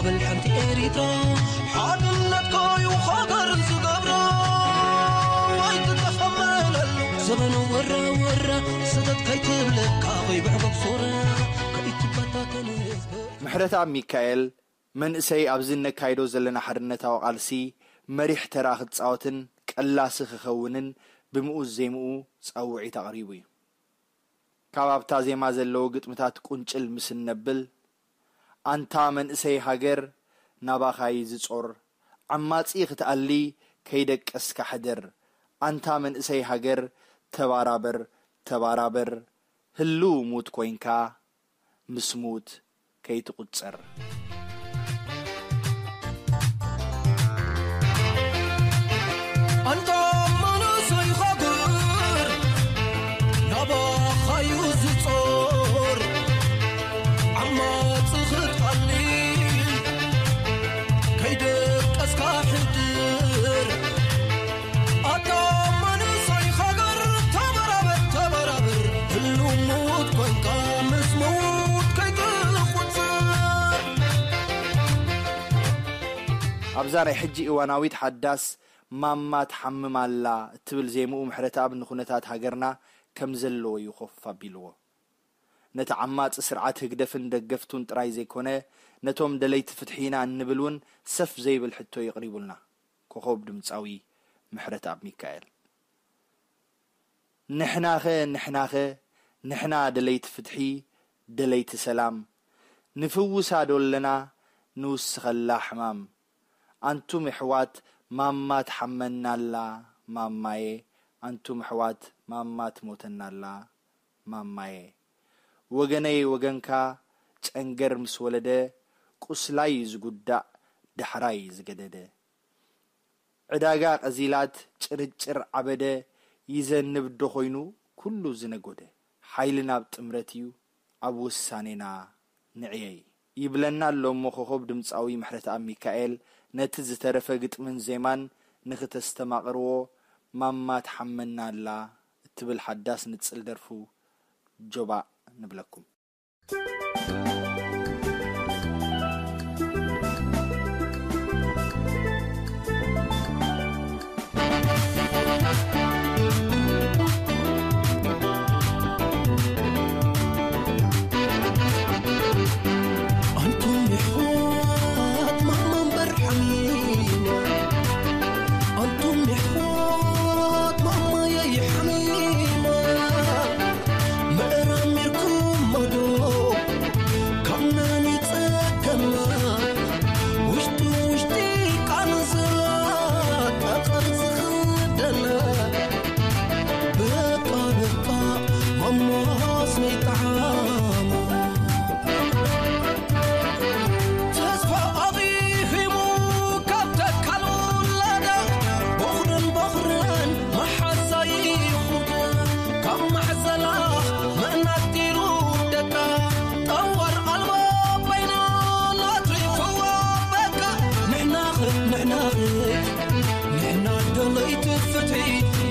በል ሓንቲ ኤሪትራ፣ ሓድነትካዩ ሃገር ዝገብራ። ኣይትተሃመለሉ ወራ ወራ ስደት ከይትብለካ ወይ ብዕበብ ሶራ ከይትበታተን ህዝብ። ምሕረተኣብ ሚካኤል፣ መንእሰይ ኣብዚ እነካይዶ ዘለና ሓርነታዊ ቃልሲ መሪሕ ተራ ክጻወትን ቀላሲ ክኸውንን ብምኡዝ ዜምኡ ጻውዒት ኣቕሪቡ እዩ። ካብ ኣብታ ዜማ ዘለዉ ግጥምታት ቁንጭል ምስ እነብል፣ ኣንታ መንእሰይ ሃገር ናባኻ እዩ ዝጾር፣ ዓማጺ ክትኣሊ ከይደቀስካ ሕደር፣ ኣንታ መንእሰይ ሃገር ተባራበር፣ ተባራበር፣ ህልው ሙት ኮይንካ ምስ ሙት ከይትቑጸር። ኣንታ መንእሰይ ሃገር ናባኻዩ ዝጾር፣ ዓማጺ ክትኣሊ ከይደቀስካ ሕድር። ኣታ መንእሰይ ሃገር ተበራበር፣ ተበራበር፣ ህልው ምዉት ኮንካ ምስ ምዉት ከይትቑጸር። ኣብዛ ናይ ሕጂ እዋናዊት ሓዳስ ማማ ትሓምም ኣላ እትብል ዜምኡ ምሕረተኣብ ንኹነታት ሃገርና ከም ዘለዎ እዩ ኮፍ ኣቢልዎ። ነቲ ዓማጺ ስርዓት ህግደፍን ደገፍቱን ጥራይ ዘይኮነ፣ ነቶም ደለይቲ ፍትሒ ኢና እንብል እውን ሰፍ ዘይብል ሕቶ የቕሪቡልና ኮኾብ ድምጻዊ ምሕረተኣብ ሚካኤል። ንሕናኸ፣ ንሕናኸ፣ ንሕና ደለይቲ ፍትሒ፣ ደለይቲ ሰላም፣ ንፍውሳ ዶ ኣለና ንውስኸላ ሕማም? ኣንቱም የሕዋት ማማ ትሓመናላ ማማየ፣ ኣንቱም ኣሕዋት ማማ ትሞተናላ ማማየ። ወገነይ ወገንካ ጨንገር ምስ ወለደ፣ ቁስላይ ዝጉዳእ ዳሕራይ ዝገደደ። ዕዳጋ ቀዚላት ጭርጭር ዓበደ፣ ይዘንብ ዶ ኾይኑ ኩሉ ዝነጎደ። ሓይሊ ናብ ጥምረት እዩ ኣብ ውሳኔና ንዕየይ። ይብለና ኣሎ እሞ ኮኾብ ድምጻዊ ምሕረተኣብ ሚካኤል ነቲ ዝተረፈ ግጥምን ዜማን ንኽተስተማቕርዎ ማማ ትሓመና ኣላ እትብል ሓዳስ ንጽል ደርፉ ጆባእ ንብለኩም። ኣንቱም የሕዋት ማማ እምበር ሓሚማ፣ ኣንቱም የሕዋት ማማየይ ሓሚማ፣ ምእራም ኔርኩሞ ዶ ካብ ነን ይጸገማ፣ ውሽጢ ውሽጢ ቃንዛ ጠጠር ዝኽደና፣ በቃ በቃ ማማስ ነይጠዓማ። ተስፋ ኣቒሂሙ ካብ ተካል ውላዳ፣ ቦኽርን ቦኽርን መሓዛ ይኹዳ። ካብ ማሕዘላ መእናት ኢሉ ደቃ፣ ጠዋር ኣልቦ በይና ናትሪፍዋ በቃ። ንሕናኸ፣ ንሕናኸ፣ ንሕና ደለይቲ ፍትሒ፣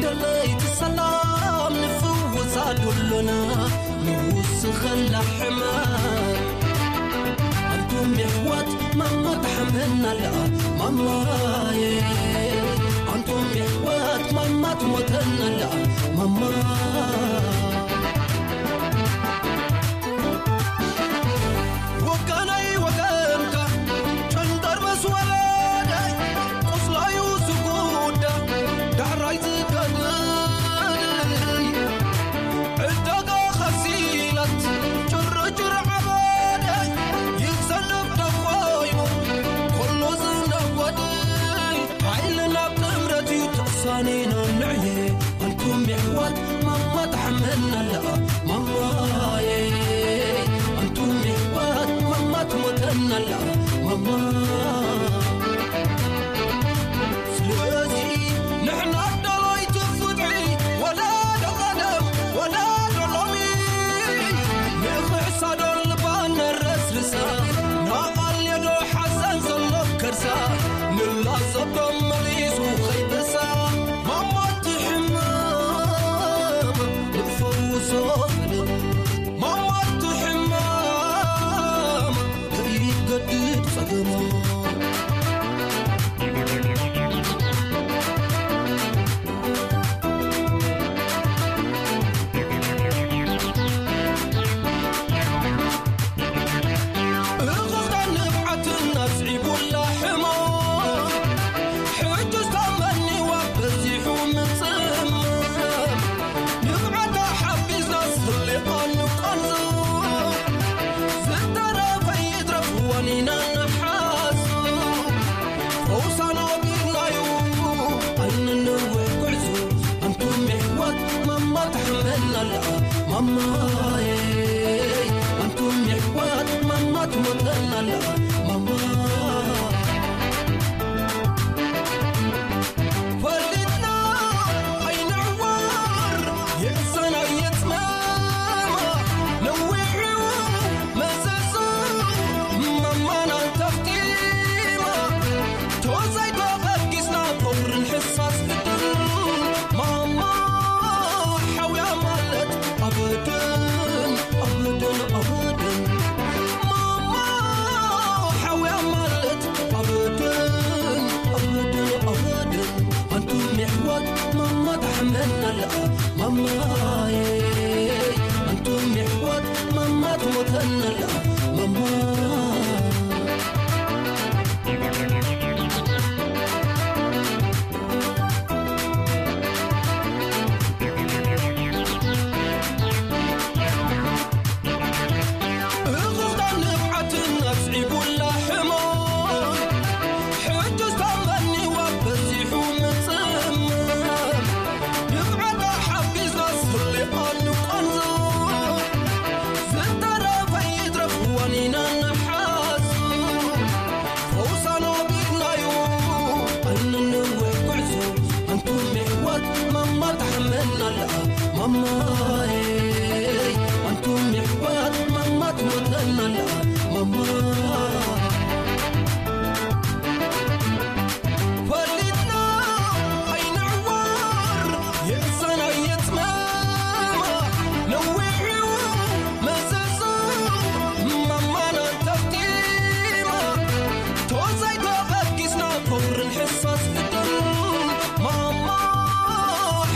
ደለይቲ ሰላም፣ ንፍውሳ ዶሎና ንውስኸላ ሕማም። ኣንቱም የሕዋት ማማ ትሓመና ኣላ ማማየ፣ ኣንቱም የሕዋት ማማ ትሞተና ኣላ ማማ። ወገነይ ወገንካ ጨንገር ምስ ወለደ፣ ቁስላዩ ዝጉዳ ዳሕራይ ዝገድል። ዕዳጋ ኸሲላት ጭርጭር ዓበደ፣ ይዘንብ ዶ ኾይኑ ኩሉ ዝነጎድ። ሓይልና ጥምረት እዩ ተሳኒና ንዕየ። ኣንቱም የሕዋት ማማ ትሓመና ኣላ ማማየ፣ ኣንቱም የሕዋት ማማ ትሞተና ኣላ ማማ። ስለዚ ንሕና ደለይቲ ፍትሒ፣ ወለዶ ቀደም ወለዶ ሎሚ፣ ንኽሕሳ ዶ ልባ ነረስርሳ፣ ናቓልዮ ዶ ሓዘን ዘሎ ከርሳ፣ ንላዘብ ዶ መሊሱ ኸይበሳ። ማማ እቲ ሕማም ንፈውሶ ቀደም፣ ማማ እቲ ሕማም ከይገድድ ጸገማ። ማማዬ፣ ኣንቱም የሕዋት ማማ ትሞተና ኣላ ማማ። ፈሊጥና ኣይንዕወር የእሰና የጽመማ ነዊዑ መዘዙ ማማና ተኽቲማ። ቶዛይ ተበጊስና ቁርን ሕሳስ ግድን ማማ ሓውያ ማለት ኣበድን ኣበድን ኣበድን ማማ ሓውያ ማለት ኣበድን ኣበድን ኣበድን ኣንቱም የሕዋት ማማ ታሕመናላ ማማዬ ኣንቱም የሕዋት ማማ ትሞተናላ ማማ። እኽኽታን ንብዓትን ኣስዒቡላ ሕማም ሕጂ ስታመኒዋ በዚሑ ምጽማም ንብዓታ ሓፊዝና ስሊቓ ንቋንዞ ዝተረፈ ይትረፍ ዋኒና ንሓዞ ፈውሳና ቢድናዩ ኣይንንውሕ ጉዕዞ ኣንቱም የሕዋት ማማ ታሕመናላ ማማዬ ኣንቱም የሕዋት ማማ ትሞተናላ ማማ። ፈሊጥና ኣይንዕወር የእሰና የጽመማ ነዊዑ መዘዙ ማማና ተኽቲማ ቶዛይ ተበጊስና ቁርን ሕሳስ ግድን ማማ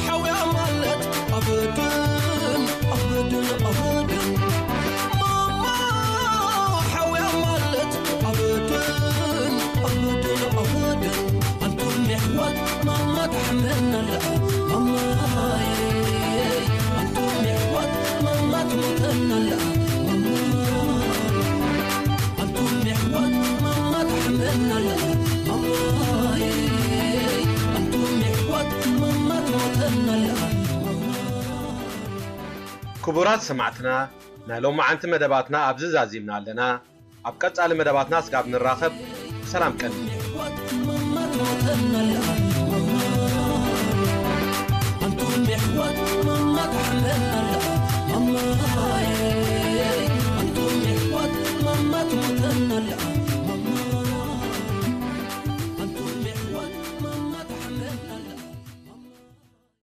ሓውያ ማለት ኣበድን ኣበድን ኣበድን ማማ ሓውያ ማለት ኣበድን ኣበድን ኣበድን ኣንቱም የሕዋት ማማ ታሕመናላ ማማዬ ኣንቱም የሕዋት ማማ ትሞተናላ ማማ። ኣንቱም የሕዋት ማማ ታሕመናላ ማማዬ ኣንቱም የሕዋት ማማ ትሞተናላ ማማ። ክቡራት ሰማዕትና ናይ ሎማዓንቲ መደባትና ኣብዚ ዛዚምና ኣለና። ኣብ ቀጻሊ መደባትና ስጋብ ንራኸብ ብሰላም ቀኒ። ኣንቱም የሕዋት ማማ ታሕመናላ ማማ።